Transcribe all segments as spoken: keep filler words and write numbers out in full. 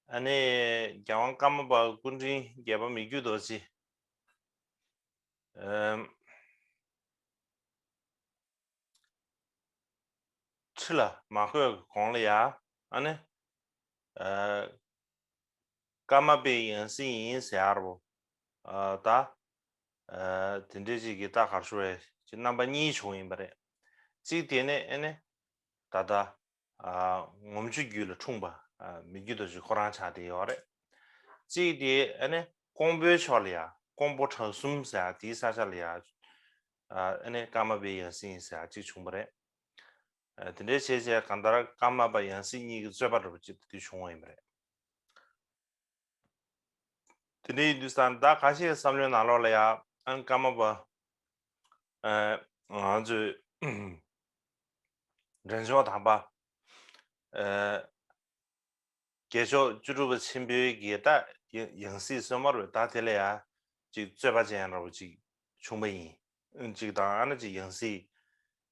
ཨ་ནི་རྒྱལ་དབང་ཀརྨ་པ་སྐུ་ཕྲེང་བརྒྱད་པ་མི་བསྐྱོད་རྡོ་རྗེ། ཨམ། ཁྲི་ལ་མ་བསྐོས་གོང་ལ་ཡ། ཨ་ནི། ཨ། ཀརྨ་པའི་ཡང་སྲིད་ཡིན་ཟེར་ཡ་རོ། ཨ། ད། ཨ། དེ་འདྲའི་ཅིག་གི་ད་གར་ཤོར་བའི་ཅིག་རྣམ་པ་གཉིས་བྱུང་ཡིན་པ་རེད། གཅིག་དེ་ནས་ཨ་ནི། ད་ལྟ། ཨ། ངོམ་ཆུ་རྒྱུད་ལ་འཁྲུངས་པ། ཨ། མི་བསྐྱོད་རྡོ་རྗེ་ཁོ་རང་ཆགས་བསྡད་ཡོད་རེད། གཅིག་དེ་ཨ་ནི་ཀོང་པོའི་ཕྱོགས་ལ་ཡ། ཀོང་པོ་བྲག་གསུམ་ཟེར་ཡ་དེའི་ས་ཆ་ལ་ཡ། ཨ། ཨ་ནི་ཀརྨ་པའི་ཡང་སྲིད་ཡིན་ཟེར་ཡ་གཅིག་བྱུང་བ་རེད། ཨ། དེ་འདྲའི་བྱས་བྱས་གང་ལྟར་ཀརྨ་པ་ཡང་སྲིད་གཉིས་ཀྱི་རྩོད་པ་འདྲ་པོ་ཅིག་དེ་དུས་བྱུང་བ་ཡིན་པ་རེད། དེ་འདྲ་ཡིན་དུས་ཙང་ད་ཁ་ཤས་བསམ་བློའི་ནང་ལོགས་ལ་ཡ། ཨ་ནི་ཀརྨ་པ། ཨ། ང་ཚོའི་འདྲེན་མཆོག་དམ་པ། ཨ། རྒྱལ་མཆོག་བཅུ་དྲུག་པ་ཆེན་པོའི་གི་ད་ཡང་སྲིད་སྲོལ་མ་རེད། ད་དེ་ལ་ཡ་ཅིག་རྩོད་པ་ཅན་འདྲ་པོ་ཅིག་བྱུང་པ་ཡིན། ཅིག་དང་ཨ་ནི་ཅིག་ཡང་སྲིད་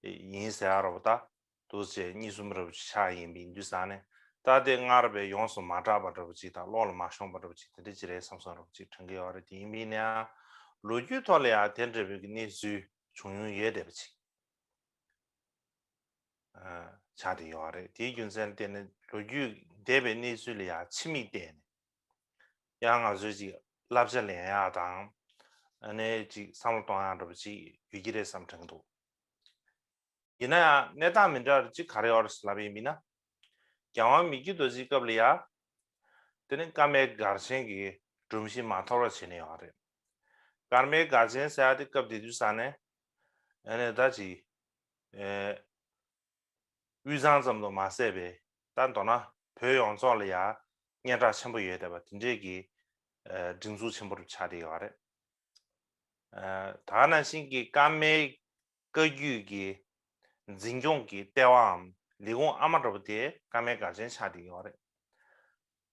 ཡིན་ཟེར་ཡ་འདྲ་པོ་ད་འདུག་ཅེས་གཉིས་གསུམ་འདྲ་པོ་ཅིག་ཆགས་ཡིན་པ་ཡིན་དུས་ཙང་ནས། ད་དེ་སྔར་བས་ཡོངས་སུ་མ་གྲགས་པ་འདྲ་པོ་ཅིག་དང་བློ་ལ་མ་ཤོང་པ་འདྲ་པོ་ཅིག་དེ་འདྲ་ཅིག་རེད་བསམ་བསམ་འདྲ་པོ་ཅིག་དྲན་གྱི་ཡོད་རེད། དེ་ཡིན་པ་ཡིན་ན་ཡང་ལོ་རྒྱུས་ཐོག་ལ་ཡང་དེ་འདྲ་པོའི་གི་གནས་ཚུལ་བྱུང་མྱོང་ཡོད་བསྡད་པ་ཅིག་ཆགས་བསྡད་ཡོད་རེད། དེའི་རྒྱུ་མཚན་ལ་བརྟེན་ནས་ལོ་རྒྱུས་འདས་པའི་གནས་ཚུལ་ལ་ཡང་ཕྱི་མིག་བལྟས་ནས་ཡང་ང་ཚོས་ཅིག་བསླབ་བྱ་ལེན་ཡག་དང་། ཨ་ནི་ཅིག་བསམ་བློ་གཏོང་ཡག་འདྲ་པོ་ཅིག་ཡོད་ཀྱི་རེད་བསམ་དྲན་གྱི་འདུག་ཡིན་ན་ཡང་གནས་སྟངས་མི་འདྲ་བ་ཅིག་ག་རེ་ཡོད་རེད་ལབ་པ་ཡིན་ན། རྒྱལ་དབང་མི་བསྐྱོད་རྡོ་རྗེའི་སྐབས་ལ་ཡ། དེ་ནི་ཀརྨའི་སྒར་ཆེན་གྱི་སྒྲོམ་གཞི་མ་འཐོར་བ་བྱས་ནས་ཡོད་རེད། ཀརྨའི་སྒར་ཆེན་ཟེར་ཡ་དེ་སྐབས་དེ་དུས་ཙང་ནས། ཨ་ནི་ད་ཅིག་ཨེ། དབུས་གཙང་ཙམ་དུ་མ་ཟད་པའི་ད་མདོར་ན་བོད་ཡོངས་རྫོགས་ལ་ཡ་སྙན་གྲགས་ཆེན་པོ་ཡོད་བསྡད་པ་དེ་འདྲས་ཀྱི་ཨ་སྒྲིག་འཛུགས་ཆེན་པོ་རུ་ཆགས་བསྡད་ཡོད་རེད། ཨ་ད་ག་ནང་བཞིན་གྱི་ཀརྨའི་བཀའ་བརྒྱུད་ཀྱི་འཛིན་སྐྱོང་གི་ལྟེ་བའམ་ལས་ཁུངས་ཨ་མ་འདྲ་པོ་དེ་ཀརྨའི་སྒར་ཆེན་ཆགས་བསྡད་ཡོད་རེད།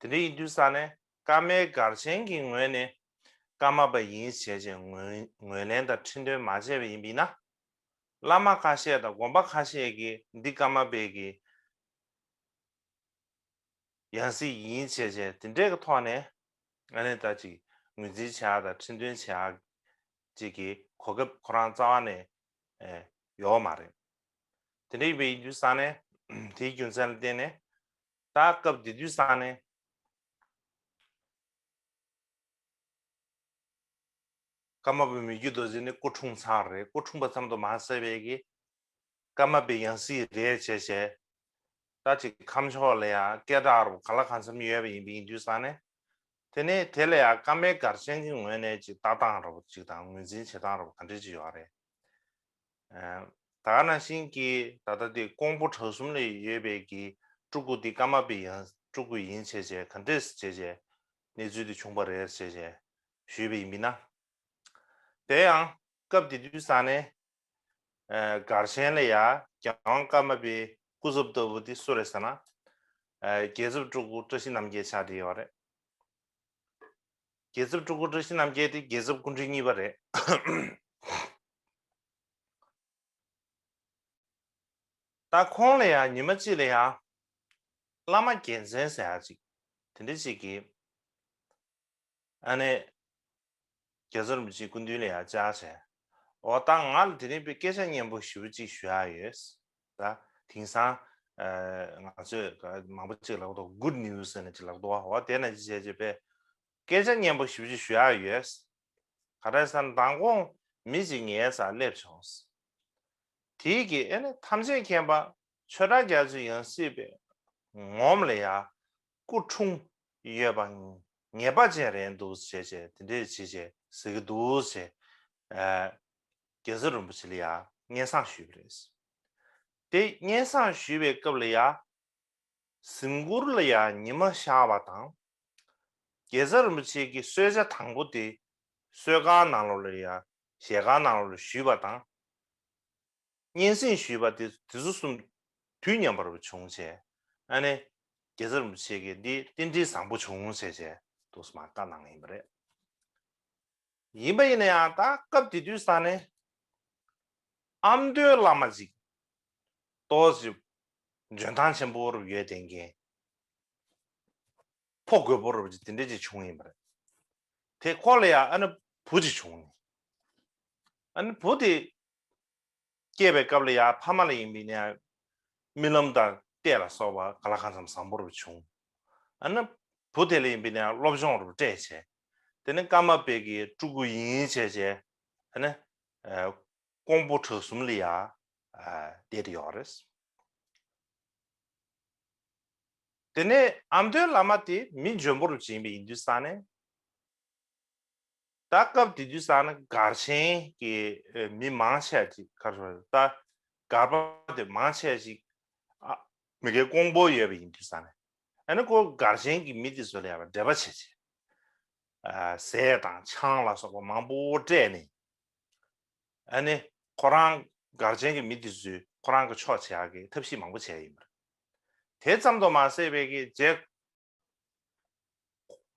དེ་འདྲ་ཡིན་དུས་ཙང་ནས་ཀརྨའི་སྒར་ཆེན་གྱི་ངོས་ནས་ཀརྨ་པ་ཡིན་བྱས་བྱས་ངོས་ངོས་ལེན་དང་ཁྲི་འདོན་མ་བྱས་པ་ཡིན་པ་ཡིན་ན། བླ་མ་ཁ་ཤས་དང་དགོན་པ་ཁ་ཤས་ཀྱིས་འདི་ཀརྨ་པའི་གི་ཡང་སྲིད་ཡིན་བྱས་བྱས་དེ་འདྲའི་གི་ཐོག་ནས་ཨ་ནི་ད་ཅིག་ངོས་འཛིན་བྱེད་ཡག་དང་ཁྲི་འདོན་བྱེད་ཡག་ཅིག་གི་གོ་སྐབས་ཁོ་རང་རྩ་བ་ནས་ཨེ་ཡོད་མ་རེད། དེ་འདྲ་ཡིན་པ་ཡིན་དུས་ཙང་ནས་དེའི་རྒྱུ་མཚན་ལ་བརྟེན་ནས་ད་སྐབས་དེ་དུས་ཙང་ནས། ཀརྨ་པ་མི་བསྐྱོད་རྡོ་རྗེ་ནི་སྐུ་འཁྲུངས་ཚར་རེད། སྐུ་འཁྲུངས་པ་ཙམ་དུ་མ་ཟད་པའི་གི་ཀརྨ་པའི་ཡང་སྲིད་རེད་བྱས་བྱས། ད་ཅིག་ཁམས་ཕྱོགས་ལ་ཡང་སྐད་གྲགས་རུ་ག་ལ་གང་འཚམ་ཡོད་པ་ཡིན་པ་ཡིན་དུས་ཙང་ནས། དེ་ནས་དེ་ལ་ཡང་ཀརྨའི་སྒར་ཆེན་གྱི་ངོས་ནས་ཅིག་ལྟ་སྟངས་རུ་ཅིག་དང་ངོས་འཛིན་བྱེད་སྟངས་རུ་ག་འདྲ་ཅིག་ཡོད་རེད། ཨ་ད་ག་ནང་བཞིན་གྱི་ད་ལྟ་དེ་ཀོང་པོ་བྲག་གསུམ་ལ་ཡོད་པའི་གི་སྤྲུལ་སྐུ་དེ་ཀརྨ་པའི་ཡང་སྤྲུལ་སྐུ་ཡིན་བྱས་བྱས་ག་འདྲས་བྱས་བྱས་གནས་ཚུལ་དེ་བྱུང་པ་རེད་བྱས་བྱས་ཞུས་པ་ཡིན་པ་ཡིན་ན། དེ་ཡང་སྐབས་དེ་དུས་ཙང་ནས་ཨ་སྒར་ཆེན་ལ་ཡ་རྒྱལ་དབང་ཀརྨ་པའི་སྐུ་ཚབ་ལྟ་བུ་དེ་སུ་རེད་ཟེར་ན། ཨ་རྒྱལ་ཚབ་སྤྲུལ་སྐུ་བཀྲ་ཤིས་རྣམ་རྒྱལ་ཆགས་བསྡད་ཡོད་རེད། རྒྱལ་ཚབ་སྤྲུལ་སྐུ་བཀྲ་ཤིས་རྣམ་རྒྱལ་དེ་རྒྱལ་ཚབ་སྐུ་ཕྲེང་གཉིས་པ་རེད། ད་ཁོང་ལ་ཡང་ཉི་མ་གཅིག་ལ་ཡང་བླ་མ་རྒྱལ་མཚན་ཟེར་ཡག་ཅིག་དེ་འདྲ་ཅིག་གིས་ཨ་ནི་རྒྱལ་ཚབ་རིན་པོ་ཆེའི་སྐུ་མདུན་ལ་ཡང་བཅར་བྱས། འོ་ད་ང་ལ་དེ་རིང་དཔེ་སྐད་ཆ་སྙན་པོ་ཞེ་པོ་ཅིག་ཞུ་ཡག་ཡོད། ད་དེང་སང་ཨ་ང་ཚོས་མང་པོ་ཅིག་ལབ་འདུག good news་ཟེར་ནས་ཅིག་ལབ་འདུག་འོ་དེ་ནང་ཅིག་བྱས་བྱས་དཔེ་སྐད་ཆ་སྙན་པོ་ཞེ་པོ་ཅིག་ཞུ་ཡག་ཡོད། ག་རེ་ཟེར་ན་མདང་དགོང་མི་ཅིག་ངའི་སར་སླེབས་བྱུང་། དེ་གིས་ཨེ་ནི་ཐམས་ཅད་མཁྱེན་པ་ཆོས་གྲགས་རྒྱ་མཚོའི་ཡང་སྲིད་པའི་ངོམ་ལ་ཡ་སྐུ་འཁྲུངས་ཡོད་པ་ངེས་པ་ཅན་རེད་འདུག་ཟེར་བྱས་དེ་འདྲས་བྱས་བྱས་ཟེར་གྱི་འདུག་ཟེར། ཨ་རྒྱལ་ཚབ་རིན་པོ་ཆེ་ལ་ཡ་སྙན་སེང་ཞུས་པ་རེད། དེ་སྙན་སེང་ཞུས་པའི་སྐབས་ལ་ཡ། གཟིམ་གུར་ལ་ཡང་ཉི་མ་ཤར་བ་དང་། རྒྱལ་ཚབ་རིན་པོ་ཆེ་གིས་གསོལ་ཇ་དང་པོ་དེ་གསོལ་ཁང་ནང་ལོགས་ལ་ཡང་ཞལ་ཁང་ནང་ལོགས་ལ་ཞུས་པ་དང་། སྙན་སེང་ཞུས་པ་དེ་དེ་ཚོ་གསུམ་དུས་མཉམ་པར་བྱུང་བྱས། ཨ་ནི་རྒྱལ་ཚབ་རིན་པོ་ཆེ་གིས་འདི་རྟེན་འབྲེལ་བཟང་པོ་བྱུང་བྱས་བྱས་འདུག་སེ་མར་བཀའ་གནང་ཡིན་པ་རེད། ཡིན་པ་ཡིན་ན་ཡང་ད་སྐབས་དེ་དུས་ས་ནས་ཨ་མདོའི་བླ་མ་ཅིག་ཏོག་ཙམ་འཇོན་ཐང་ཆེན་པོ་རུ་ཡོད་བསྡད་མཁན། ཕོ་རྒོད་པོ་རུ་དེ་འདྲ་ཅིག་བྱུང་ཡིན་པ་རེད། དེ་ཁོ་ལ་ཡང་ཨ་ནི་བུ་ཅིག་བྱུང་ནས། ཨ་ནི་བུ་དེ་སྐྱེས་པའི་སྐབས་ལ་ཡང་ཕ་མ་ལ་ཡིན་པའི་ནས་རྨི་ལམ་དང་ལྟས་ལ་སོགས་པ་ག་ལ་གང་འཚམ་བཟང་པོ་རུ་བྱུང་། ཨ་ནི་བུ་དེ་ལ་ཡིན་པའི་ནས་སློབ་སྦྱོང་རུ་སྤྲད་བྱས། དེ་ནས་ཀརྨ་པའི་གི་སྤྲུལ་སྐུ་ཡིན་བྱས་བྱས། ཨ་ནི་ཀོང་པོ་བྲག་གསུམ་ལ་ཡང་བསྡད་དེ་ཡོད་རེད། དེ་ནས་ཨ་མདོའི་བླ་མ་དེ་མི་འཇོན་པོ་རུ་ཕྱིན་པ་ཡིན་དུས་ཙང་ནས། ད་སྐབས་དེ་དུས་ཙང་ནས་སྒར་ཆེན་གྱི་མི་མང་ཆེ་ཅིག་ག་རེ་ཟེར། ད་སྒར་པ་དེ་མང་ཆེ་ཅིག་ཨ་མི་སྒེར་ཀོང་པོ་ཡོད་པ་ཡིན་དུས་ཙང་ནས། ཨ་ནི་ཁོ་སྒར་ཆེན་གྱི་མི་དེ་ཚོ་ལ་ཡང་འབྲེལ་བ་བྱེད་བྱེད། ཨ་ཟས་དང་ཆང་ལ་སོགས་པ་མང་པོ་སྤྲད་ནས། ཨ་ནི་ཁོ་རང་སྒར་ཆེན་གྱི་མི་དེ་ཚོས་ཁོ་རང་གི་ཕྱོགས་བྱེད་ཡག་གི་ཐབས་ཤེས་མང་པོ་བྱས་ཡིན་པ་རེད། དེ་ཙམ་དུ་མ་ཟད་པའི་གི་རྗེ་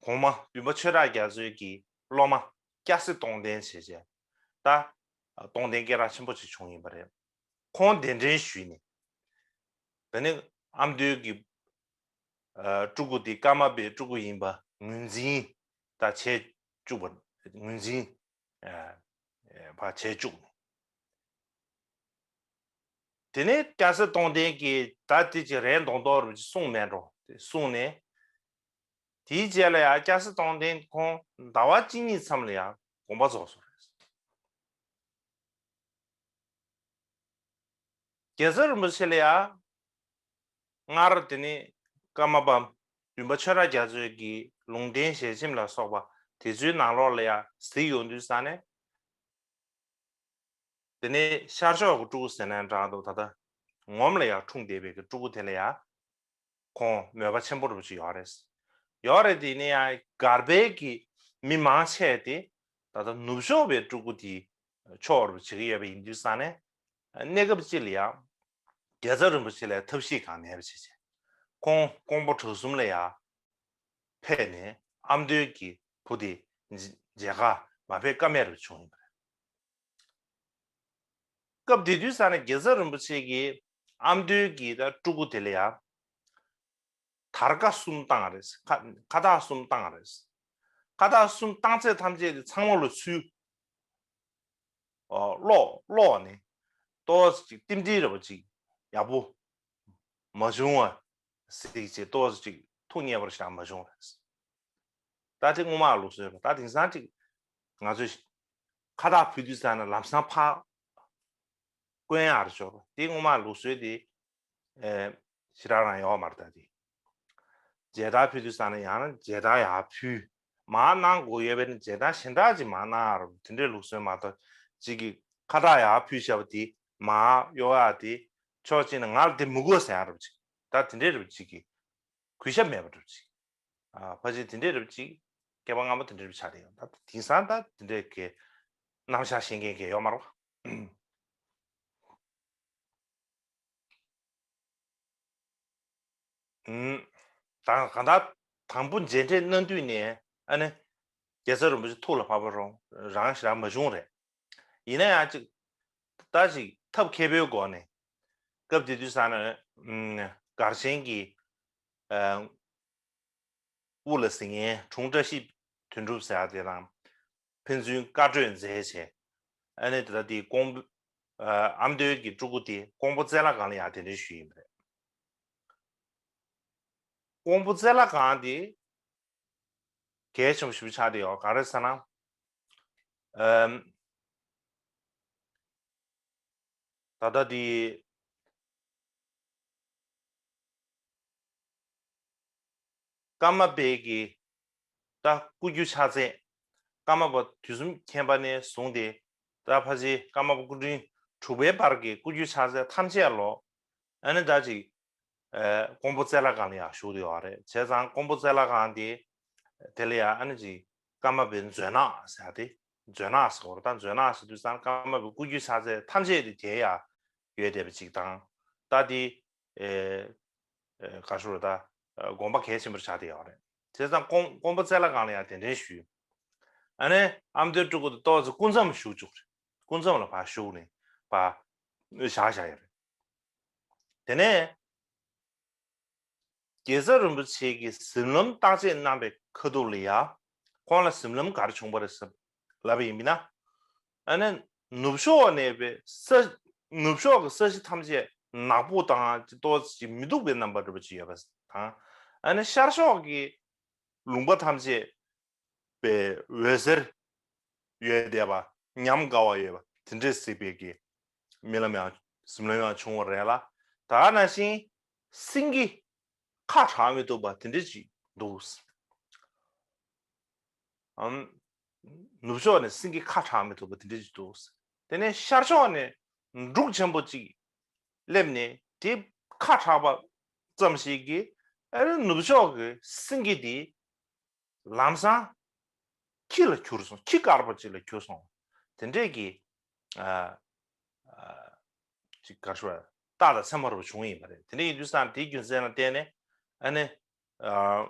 གོང་མ་བདུན་པ་ཆོས་གྲགས་རྒྱ་མཚོའི་གི་སློབ་མ་སྐྱ་སེར་སྟོང་ལྡན་བྱས་བྱས། ད་སྟོང་ལྡན་སྐད་གྲགས་ཆེན་པོ་ཅིག་བྱུང་ཡིན་པ་རེད། ཁོང་གདན་འདྲེན་ཞུས་ནས། དེ་ནས་ཨ་མདོའི་གི་ཨ་སྤྲུལ་སྐུ་དེ་ཀརྨ་པའི་སྤྲུལ་སྐུ་ཡིན་པ་ངོས་འཛིན་ད་བྱས་བཅུག་པ། ངོས་འཛིན་ཨ་ཨ་བྱས་བཅུག་ནས། དེ་ནས་སྐྱ་སེར་སྟོང་ལྡན་གྱིས་ད་དེ་ཅིག་རེད་མདོག་མདོག་རུ་ཅིག་གསུངས་མེད་འགྲོ་དེ་གསུངས་ནས། དེའི་རྗེས་ལ་ཡང་སྐྱ་སེར་སྟོང་ལྡན་ཁོང་ཟླ་བ་གཅིག་གཉིས་མཚམས་ལ་ཡང་དགོངས་པ་རྫོགས་སོང་རེད། རྒྱལ་ཚབ་རིན་པོ་ཆེ་ལ་ཡང་སྔར་དེ་ནས་ཀརྨ་པ་བདུན་པ་ཆོས་གྲགས་རྒྱ་མཚོའི་གི་ལུང་བསྟན་ཞལ་ཆེམས་ལ་སོགས་པ་དེ་ཚོའི་ནང་ལོགས་ལ་ཡང་གཟིགས་ཡོང་དུས་ཙང་ནས། དེ་ནས་ཤར་ཕྱོགས་ཀྱི་སྤྲུལ་སྐུ་ཟེར་ན་འདྲ་འདུག་ད་ལྟ་ངོམ་ལ་ཡང་འཁྲུངས་བསྡད་པའི་གི་སྤྲུལ་སྐུ་དེ་ལ་ཡང་ཁོང་མོས་པ་ཆེན་པོ་རུ་ཅིག་ཡོད་རེད། ཡོད་རེད་དེ་ནས་ཡང་སྒར་པའི་གི་མི་མང་ཆེ་དེ་ད་ལྟ་ནུབ་ཕྱོགས་པའི་སྤྲུལ་སྐུ་དེ་ཕྱོགས་རུ་བྱེད་ཀྱི་ཡོད་པ་ཡིན་དུས་ཙང་ནས། གནས་སྐབས་སྤྱི་ལ་ཡང་རྒྱལ་ཚབ་རིན་པོ་ཆེ་ལ་ཐབས་ཤེས་གང་མེད་པ་བྱས་བྱས། ཁོང་ཀོང་པོ་བྲག་གསུམ་ལ་ཡང་ཕེབས་ནས་ཨ་མདོའི་གི་བུ་དེ་མཇལ་ཁ་མ་ཕེབས་ཀ་མེད་རུ་བྱུང་ཡིན་པ་རེད། སྐབས་དེ་དུས་ཙང་ནས་རྒྱལ་ཚབ་རིན་པོ་ཆེ་གིས་ཨ་མདོའི་གི་ད་སྤྲུལ་སྐུ་དེ་ལ་ཡང་དར་དཀར་གསུམ་བཏང་རེད། ཁ་ཁ་བཏགས་གསུམ་བཏང་རེད། ཁ་བཏགས་གསུམ་བཏང་ཚད་ཐམས་ཅད་དེ་ཚང་མ་ལ་ཚུར་ཨོ་ཀློག་ཀློག་ནས་ཏོག་ཙམ་ཅིག་རྟེན་འབྲེལ་རེ་བ་ཅིག་ཡག་པོ་མ་བྱུང་བ་ཟིག་ཅིག་ཏོག་ཙམ་ཅིག་ཐུགས་མཉེས་པར་བཞག་མ་བྱུང་རེད། ད་དེ་སྔོན་མ་ལུགས་སྲོལ་རེད། ད་དེང་སང་ཅིག་ང་ཚོས་ཁ་བཏགས་ཕུལ་དུས་ཙང་ན་ལམ་སང་ཕར་བསྐོན་ཡག་རེད་ཤག་དེ་སྔོན་མ་ལུགས་སྲོལ་དེ་ཨེ་ཞེ་དྲག་རང་ཡོད་མ་རེད། ད་དེ་མཇལ་དར་ཕུལ་དུས་ཙང་ན་ཡང་ན་མཇལ་དར་ཡར་ཕུལ། མར་གནང་དགོས་ཡོད་པས་ན་མཇལ་དར་གཞན་དག་ཅིག་མར་གནང་ཡག་རེད། དེ་འདྲའི་ལུགས་སྲོལ་མ་གཏོགས་ཅིག་གིས་ཁ་བཏགས་ཡར་ཕུལ་བཞག་པ་དེ་མར་གཡོག་ཡག་དེ་ཕྱོགས་གཅིག་ནས་ང་ལ་དེ་མི་དགོས་ཟེར་ཡག་རེད་པ་ཅིག་ད་དེ་འདྲའི་རེད་པ་ཅིག་གིས་གུས་ཞབས་མེད་པ་འདྲ་པོ་ཅིག་ཨ་ཕལ་ཆེར་དེ་འདྲའི་རེད་པ་ཅིག་སྐྱེས་པ་སྔ་མོ་དེ་འདྲའི་རེད་པ་ཆགས་བསྡད་ཡོད། ད་དེང་སང་ད་དེ་འདྲའི་གི་རྣམ་གཞག་ཤེས་མཁན་གི་ཡོད་མ་རེད་པ། ཨུམ། ད་གང་ལྟར་དང་པོ་མཇལ་འཕྲད་གནང་དུས་ནས་ཨ་ནི་རྒྱལ་ཚབ་རིན་པོ་ཆེ་ཐུགས་ལ་བབས་པ་རང་རང་ཞེ་དྲག་མ་བྱུང་རེད། ཡིན་ན་ཡང་ཅིག་ད་ཅིག་ཐབས་མཁས་པོའི་སྒོ་ནས་སྐབས་དེ་དུས་ཙང་ནས་ཨུམ་སྒར་ཆེན་གྱི་ཨ་དབུ་ལ་གཟིགས་མཁན་དྲུང་བཀྲ་ཤིས་དོན་གྲུབ་ཟེར་ཡག་དེ་དང་ཕན་ཚུན་བཀའ་གྲོས་མཛད་བྱས། ཨ་ནི་ད་ལྟ་དེ་ཀོང་ཨ་ཨ་མདོའི་གི་སྤྲུལ་སྐུ་དེ་ཀོང་པོ་རྩེ་ལྷ་སྒང་ལ་ཡང་གདན་འདྲེན་ཞུས་ཡིན་པ་རེད། ཀོང་པོ་རྩེ་ལྷ་སྒང་དེ་གལ་ཆེན་པོ་ཞེ་པོ་ཆགས་བསྡད་ཡོད། ག་རེ་ཟེར་ན། ཨམ། ད་ལྟ་དེ་ཀརྨ་པའི་གི་ད་སྐུ་རྒྱུ་ཕྱག་རྫས། ཀརྨ་པ་དུས་གསུམ་མཁྱེན་པ་ནས་བཟུང་སྟེ་ད་ཕལ་ཆེར་ཀརྨ་པ་སྐུ་ཕྲེང་དྲུག་པའི་བར་གྱི་སྐུ་རྒྱུ་ཕྱག་རྫས་ཐམས་ཅད་ལོ། ཨ་ནི་ད་ཅིག་ཨ་ཀོང་པོ་རྩེ་ལྷ་སྒང་ལ་ཡང་བཞུགས་ཡོད་རེད། བྱས་ཙང་ཀོང་པོ་རྩེ་ལྷ་སྒང་དེ་དེ་ལ་ཡང་ཨ་ནི་ཅིག་ཀརྨ་པའི་མཛོད་ནག་ཟེར་ཏེ། མཛོད་ནག་ཟེར་བ་རེད། ད་མཛོད་ནག་ཟེར་དུས་ཙང་ཀརྨ་པའི་སྐུ་རྒྱུ་ཕྱག་རྫས་ཐམས་ཅད་དེ་དེ་ཡང་ཡོད་བསྡད་པ་ཅིག་དང་། ད་དེ་ཨེ་ཨེ་ག་ཞུ་རེད། ད་དགོངས་པ་གལ་ཆེན་པོར་ཆགས་བསྡད་ཡོད་རེད། བྱས་ཙང་ཀོང་ཀོང་པོ་རྩེ་ལྷ་སྒང་ལ་ཡང་གདན་འདྲེན་ཞུས། ཨ་ནི་ཨ་མདོའི་སྤྲུལ་སྐུ་དེ་ཏོག་ཙམ་སྐུ་མཚམས་བཞུགས་བཅུག་རེད། སྐུ་མཚམས་ལ་ཕར་བཞུགས་ནས་ཕར་བཞག་བཞག་ཡོད་རེད། དེ་ནས་ རྒྱལ་ཚབ་རིན་པོ་ཆེ་གིས་གཟིམ་ལམ་བརྟག་དཔྱད་གནང་པའི་ཁ་ཐུག་ལ་ཡ། ཁོང་ལ་གཟིམ་ལམ་ག་རེ་བྱུང་བ་རེད་ཟེར་ལབ་པ་ཡིན་ན། ཨ་ནི་ནུབ་ཕྱོགས་ནས་པའི་ས། ནུབ་ཕྱོགས་ཀྱི་ས་གཞི་ཐམས་ཅད་ནག་པོ་དང་ཏོག་ཙམ་མི་སྡུག་པའི་རྣམ་པ་འདྲ་པོ་ཅིག་ཡོད་པ་དང་། ཨ་ནི་ཤར་ཕྱོགས་ཀྱི་ལུང་པ་ཐམས་ཅད་པའི་འོད་ཟེར་ཡོད་བསྡད་པ། ཉམས་དགའ་བ་ཡོད་པ་དེ་འདྲས་གཟིགས་པའི་གི་རྨི་ལམ་ཡང་གཟིམ་ལམ་ཡང་བྱུང་བ་རེད་ལ། ད་ག་ནང་བཞིན་སེང་གེ་ཁ་གྲག་མི་ཐུབ་པ་དེ་འདྲས་ཅིག་འདུག་ཨམ། ནུབ་ཕྱོགས་ནས་སེང་གེ་ཁ་གྲག་མི་ཐུབ་པ་དེ་འདྲས་ཅིག་འདུག་དེ་ནས་ཤར་ཕྱོགས་ནས་འབྲུག་ཆེན་པོ་ཅིག་སླེབས་ནས་དེ་ཁ་གྲག་པ་ཙམ་ཞིག་གིས། ཨ་རི་ནུབ་ཕྱོགས་ཀྱི་སེང་གེ་དེ་ལམ་སང་ཁྱི་ལ་གྱུར་སོང་། ཁྱི་དཀར་པོ་ཅིག་ལ་གྱུར་སོང་། དེ་འདྲས་ཀྱི་ཨ་ཨ་ཅིག་ག་རེ་ཞུ་བ། རྟགས་དང་མཚན་མ་རུ་བྱུང་ཡིན་པ་རེད། དེ་འདྲ་ཡིན་དུས་ཙང་དེའི་རྒྱུ་མཚན་ལ་བརྟེན་ནས། ཨ་ནི་ཨ་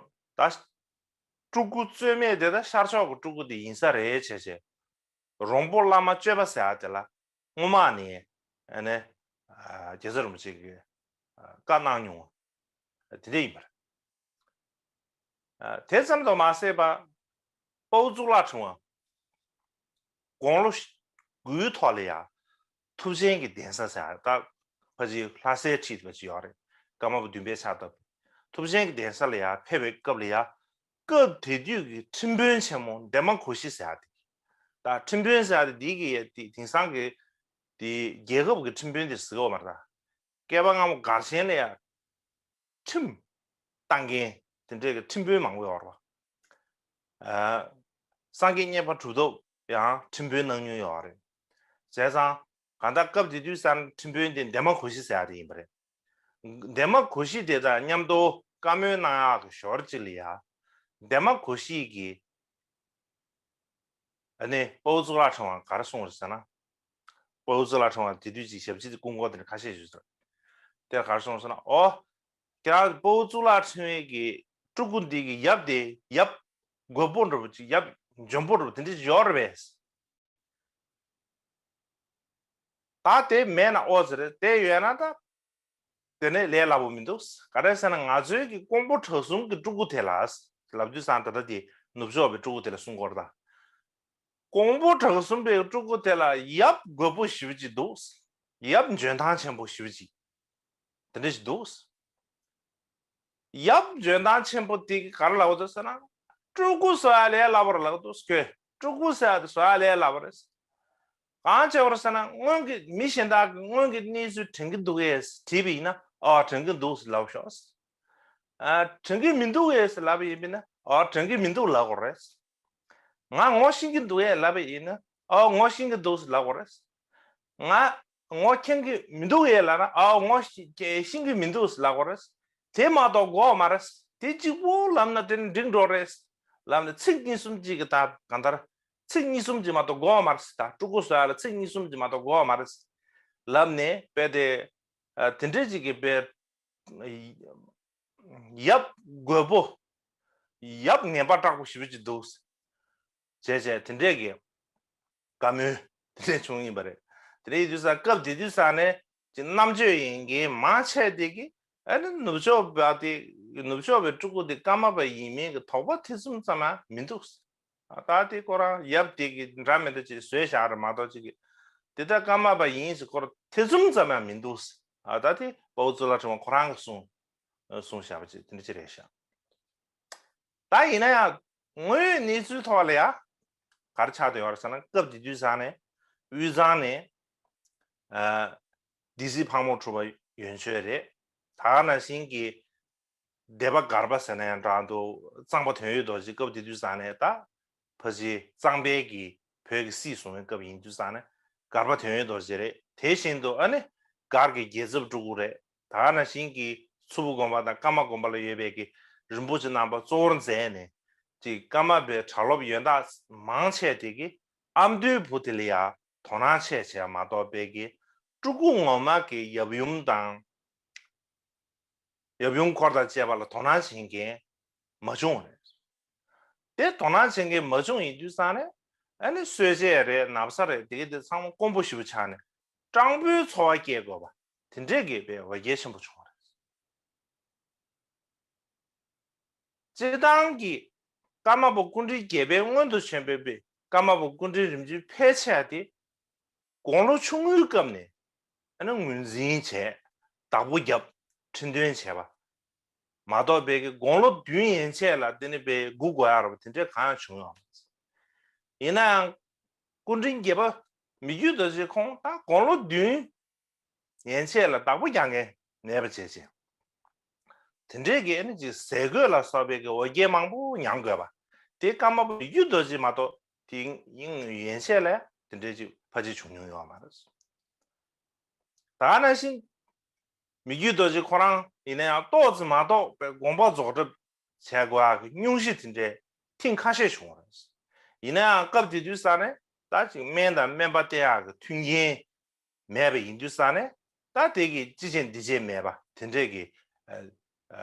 ད་སྤྲུལ་སྐུ་རྩོད་མེད་དེ་ད་ཤར་ཕྱོགས་ཀྱི་སྤྲུལ་སྐུ་དེ་ཡིན་ས་རེད་བྱས་བྱས། རོང་པོ་བླ་མ་སྤྱོད་པ་ཟེར་ཡ་དེ་ལ་སྔོན་མ་ནས་ཨ་ནི་ཨ་རྒྱལ་ཚབ་རིན་པོ་ཆེ་གིས་ཨ་བཀའ་གནང་མྱོང་བ་དེ་འདྲ་ཡིན་པ་རེད། ཨ་དེ་ཙམ་དུ་མ་ཟད་པ། དཔའ་བོ་གཙུག་ལག་ཕྲེང་བ་དགུང་ལོ་དགུའི་ཐོག་ལ་ཡང་ཐུབ་ཆེན་གྱི་གདན་ས་ཟེར་ཡ་ད་ཕལ་ཆེར་ལྷ་སའི་འཁྲིས་པ་ཅིག་ཡོད་རེད། ཀརྨ་པ་བདུན་པའི་ཕྱག་བཏབ། ཐུབ་ཆེན་གྱི་གདན་ས་ལ་ཡང་ཕེབས་པའི་སྐབས་ལ་ཡང་། སྐབས་དེ་དུས་ཀྱི་ཁྲིམས་དཔོན་ཆེན་མོ་འདན་མ་གོ་ཤྲི་ཟེར་ཡ་དེ། ད་ཁྲིམས་དཔོན་ཟེར་ཡ་དེ་འདི་གི་ཡ་དེ་དེང་སང་གི་དེ་རྒྱལ་ཁབ་ཀྱི་ཁྲིམས་དཔོན་དེ་ཟེར་གི་ཡོད་མ་རེད་ད། བསྐལ་པ་སྔ་མོ་སྒར་ཆེན་ལ་ཡང་ཁྲིམས་བཏང་མཁན་དེ་འདྲའི་གི་ཁྲིམས་དཔོན་མང་པོ་ཡོད་རེད་པ། ཨ་སངས་རྒྱས་མཉན་པ་གྲུབ་ཐོབ་ཡང་ཁྲིམས་དཔོན་གནང་མྱོང་ཡོད་རེད། བྱས་ཙང་གང་ལྟར་སྐབས་དེ་དུས་སར་ཁྲིམས་དཔོན་དེ་འདན་མ་གོ་ཤྲི་ཟེར་ཡ་དེ་ཡིན་པ་རེད། འདན་མ་གོ་ཤྲི་དེ་དང་མཉམ་དུ་བཀའ་མོལ་གནང་ཡག་གི་ཞོར་གཅིག་ལ་ཡ། འདན་མ་གོ་ཤྲི་གིས་ཨ་ནི་དཔའ་བོ་གཙུག་ལག་ཕྲེང་བ་ག་རེ་གསུངས་རེད་ཟེར་ན། དཔའ་བོ་གཙུག་ལག་ཕྲེང་བ་དེ་དུས་ཀྱི་ཞབས་ཕྱི་དེ་སྐུ་འཁོར་དེ་ནས་ཁ་ཤས་ཞུས་ཟེར། དེར་ག་རེ་གསུངས་ཟེར་ན། ཨོ། ཁྱེད་རང་དཔའ་བོ་གཙུག་ལག་ཕྲེང་བའི་གི་སྤྲུལ་སྐུ་འདི་གི་ཡབ་དེ་ཡབ་རྒོད་པོ་འདྲ་པོ་ཅིག་ཡབ་འཇོན་པོ་འདྲ་པོ་དེ་འདྲ་ཡོད་རེད་པས། ད་དེ་མེད་ན་ཨོ་ཟེར། དེ་ཡོད་ན་ད་དེ་ནས་ལས་སླ་པོ་མི་འདུག་ག་རེ་ཟེར་ན་ང་ཚོའི་གི་ཀོང་པོ་བྲག་གསུམ་གྱི་སྤྲུལ་སྐུ་དེ་ལ་ལབ་དུས་ཙང་ད་ལྟ་དེ་ནུབ་ཕྱོགས་པའི་སྤྲུལ་སྐུ་དེ་ལ་གསུང་གི་ཡོད་རེད་ད། ཀོང་པོ་བྲག་གསུམ་པའི་སྤྲུལ་སྐུ་དེ་ལ་ཡབ་རྒོད་པོ་ཞེ་པོ་ཅིག་འདུག་ཡབ་འཇོན་ཐང་ཆེན་པོ་ཞེ་པོ་ཅིག་དེ་འདྲ་ཞིག་འདུག་ཡབ་འཇོན་ཐང་ཆེན་པོ་དེ་གིས་ག་རེ་ལབ་འདུག་ཟེར་ན། སྤྲུལ་སྐུ་བཟོ་ཡ་ལས་སླ་པོ་རེད་ལབ་འདུག་ཁོས་སྤྲུལ་སྐུ་ཟེར་ཡ་དེ་བཟོ་ཡ་ལས་སླ་པོ་རེད། གང་བྱས་པ་རེད་ཟེར་ན། སྔོན་གྱི་མི་གཞན་དག་གིས་སྔོན་གྱི་གནས་ཚུལ་དྲན་གྱི་འདུག་གས་དྲིས་པ་ཡིན་ན། ཨོ་དྲན་གྱི་འདུག་ལབ་ཤོག་ཨ་དྲན་གྱི་མི་འདུག་གས་ལབ་པ་ཡིན་པས་ན། ཨོ་དྲན་གྱི་མི་འདུག་ལབ་དགོས་རེད། ང་ངོ་ཤེས་ཀྱི་འདུག་གས་ལབ་པ་ཡིན་ན། ཨོ་ངོ་ཤེས་ཀྱི་འདུག་ལབ་དགོས་རེད། ང་ངོ་མཁྱེན་གྱི་མི་འདུག་གས་ལབ་ན། ཨོ་ངོ་ཤེས་ཤེས་ཀྱི་མི་འདུག་ལབ་དགོས་རེད། དེ་མ་གཏོགས་དགོས་མ་རེད། དེ་གཅིག་པོ་ལབ་ན་དེ་ནི་འགྲིག་འགྲོ་རེད། ལབ་ནས་ཚིག་གཉིས་གསུམ་གཅིག་གི་ད་གང་ལྟར་ཚིག་གཉིས་གསུམ་གཅིག་མ་གཏོགས་དགོས་མ་རེད་ད། སྤྲུལ་སྐུ་བཟོ་ཡ་ལ་ཚིག་གཉིས་གསུམ་གཅིག་མ་གཏོགས་དགོས་མ་རེད་ལབ་ནས། དཔེ་དེ་ཨ་དེ་འདྲས་ཅིག་གི་དཔེ་ཡབ་རྒོད་པོ། ཡབ་ངན་པ་དྲག་པོ་ཞེ་པོ་ཅིག་འདུག་བྱས་བྱས་དེ་འདྲས་ཀྱི་བཀའ་མོལ་དེ་འདྲས་བྱུང་ཡིན་པ་རེད། དེ་འདྲས་ཡིན་དུས་ཙང་སྐབས་དེ་དུས་ཙང་ནས་ཀྱི་རྣམ་དཔྱོད་ཡིན་མཁན་མང་ཆེ་དེ་གིས་ཨ་ནི་ནུབ་ཕྱོགས་པ་དེ། ནུབ་ཕྱོགས་པའི་སྤྲུལ་སྐུ་དེ་ཀརྨ་པ་ཡིན་མིན་གྱི་དོགས་པ་ཐེ་ཚོམ་ཙམ་ཡང་མི་འདུག་ཨ་ད་དེ་ཁོ་རང་ཡབ་དེ་གི་འདྲ་མི་འདྲ་ཅིག་བཟོས་བཞག་རེད་མ་གཏོགས་ཅིག་གི་དེ་ལྟར་ཀརྨ་པ་ཡིན་ཟེར་སྐོར་ཐེ་ཚོམ་ཙམ་ཡང་མི་འདུག་ཨ་ད་དེ་དཔའ་བོ་གཙུག་ལག་ཕྲེང་བ་ཁོ་རང་གིས་གསུངས་གསུངས་བཞག་པ་ཅིག་དེ་འདྲ་ཅིག་རེད་ཤག་ད་ཡིན་ན་ཡང་དངོས་ཡོད་གནས་ཚུལ་ཐོག་ལ་ཡང་ག་རེ་ཆགས་བསྡད་ཡོད་རེད་ཟེར་ན། སྐབས་དེ་དུས་ཙང་ནས་དབུས་གཙང་ནས་ཨ་སྡེ་སྲིད་ཕག་མོ་གྲུ་པ་ཡོན་མཆོད་རེད། ད་ག་ནང་བཞིན་གྱི་སྡེ་པ་སྒར་པ་ཟེར་ན་ཡང་འདྲ་འདུག་གཙང་པ་དོན་ཡོད་རྡོ་རྗེ། སྐབས་དེ་དུས་ཙང་ནས་ད་ཕལ་ཆེར་གཙང་པའི་གི་བོད་ཀྱི་སྲིད་བཟུང་བའི་སྐབས་ཡིན་དུས་ཙང་ནས་སྒར་པ་དོན་ཡོད་རྡོ་རྗེ་རེད། དེ་བཞིན་དུ་ཨ་ནི་སྒར་གྱི་རྒྱལ་ཚབ་སྤྲུལ་སྐུ་རེད། ད་ག་ནང་བཞིན་གྱི་མཚུར་ཕུ་དགོན་པ་དང་ཀརྨ་དགོན་པ་ལ་ཡོད་པའི་གི་རིན་པོ་ཆེ་རྣམ་པ་གཙོ་བོར་མཛད་ནས་ཅིག་ཀརྨ་པའི་གྲྭ་སློབ་ཡོན་བདག་མང་ཆེ་དེ་གིས་ཨ་མདོའི་བུ་དེ་ལ་ཡང་དོ་སྣང་ཆེ་བྱས་མ་གཏོགས་པའི་གི་སྤྲུལ་སྐུ་ངོ་མ་གི་ཡབ་ཡུམ་དང་། ཡབ་ཡུམ་འཁོར་དང་བཅས་པ་ལ་དོ་སྣང་བྱེད་མཁན་མ་བྱུང་བ་རེད། དེ་དོ་སྣང་བྱེད་མཁན་མ་བྱུང་ཡིན་དུས་ཙང་ནས་ཨ་ནི་གསོལ་ཇ་རེད། ན་བཟའ་རེད། དེ་ག་དེ་ཚང་མ་དཀོན་པོ་ཞེ་པོ་ཆགས་ནས་སྤྲང་པོའི་འཚོ་བ་སྐྱེལ་དགོས་པ་དེ་འདྲས་ཀྱི་དཔེ་འོ་བརྒྱལ་ཆེན་པོ་བྱུང་བ་རེད། སྤྱིར་བཏང་གི་ཀརྨ་པ་སྐུ་ཕྲེང་བརྒྱད་པའི་སྔོན་དུ་བྱོན་པའི་པའི་ཀརྨ་པ་སྐུ་ཕྲེང་རིམ་བྱོན་ཕལ་ཆེ་བ་དེ་དགུང་ལོ་ཆུང་ངུའི་སྐབས་ནས་ཨ་ནི་ངོས་འཛིན་བྱས། བདག་པོ་བརྒྱབ། ཁྲི་འདོན་བྱས་པ་མ་གཏོགས། པའི་གི་དགུང་ལོ་བདུན་ཡན་ཆད་ལ་དེ་ནི་པའི་སྒུག་དགོས་ཡ་ར་བ་དེ་འདྲས་གང་ཡང་བྱུང་ཡོད་མ་རེད། ཡིན་ན་ཡང་སྐུ་ཕྲེང་བརྒྱད་པ་མི་བསྐྱོད་རྡོ་རྗེ་ཁོང་ད་དགུང་ལོ་བདུན་ཡན་ཆད་ལ་བདག་པོ་རྒྱག་མཁན་མེད་པ་བྱས་ཅིང་། དེ་འདྲས་ཀྱི་ཨ་ནི་ཅིག་ཟས་གོས་ལ་སོགས་པའི་གི་འོ་བརྒྱལ་མང་པོ་མྱང་དགོས་པ་དེ་ཀརྨ་པ་མི་བསྐྱོད་རྡོ་རྗེ་མ་གཏོགས་དེ་ཡང་ཡན་ཆད་ལ་དེ་འདྲས་ཅིག་ཕལ་ཆེར་བྱུང་མྱོང་ཡོད་མ་རེད། ད་ག་ནང་བཞིན་མི་བསྐྱོད་རྡོ་རྗེ་ཁོ་རང་ཡིན་ན་ཡང་ཏོག་ཙམ་མ་གཏོགས་པའི་དགོངས་པ་རྫོགས་གྲབས་བྱས་དགོས་ཡག་གི་སྙུང་གཞི་དེ་འདྲས་ཐེངས་ཁ་ཤས་བྱུང་བ་རེད། ཡིན་ན་ཡང་སྐབས་དེ་དུས་ས་ནས་ད་ཅིག་སྨན་དང་སྨན་པ་བསྟེན་ཡག་གི་མཐུན་རྐྱེན་མེད་པ་ཡིན་དུས་ས་ནས་ད་དེ་གི་ཅི་བྱེད་འདི་བྱེད་མེད་པ་དེ་འདྲས་ཀྱི་ཨ་ཨ་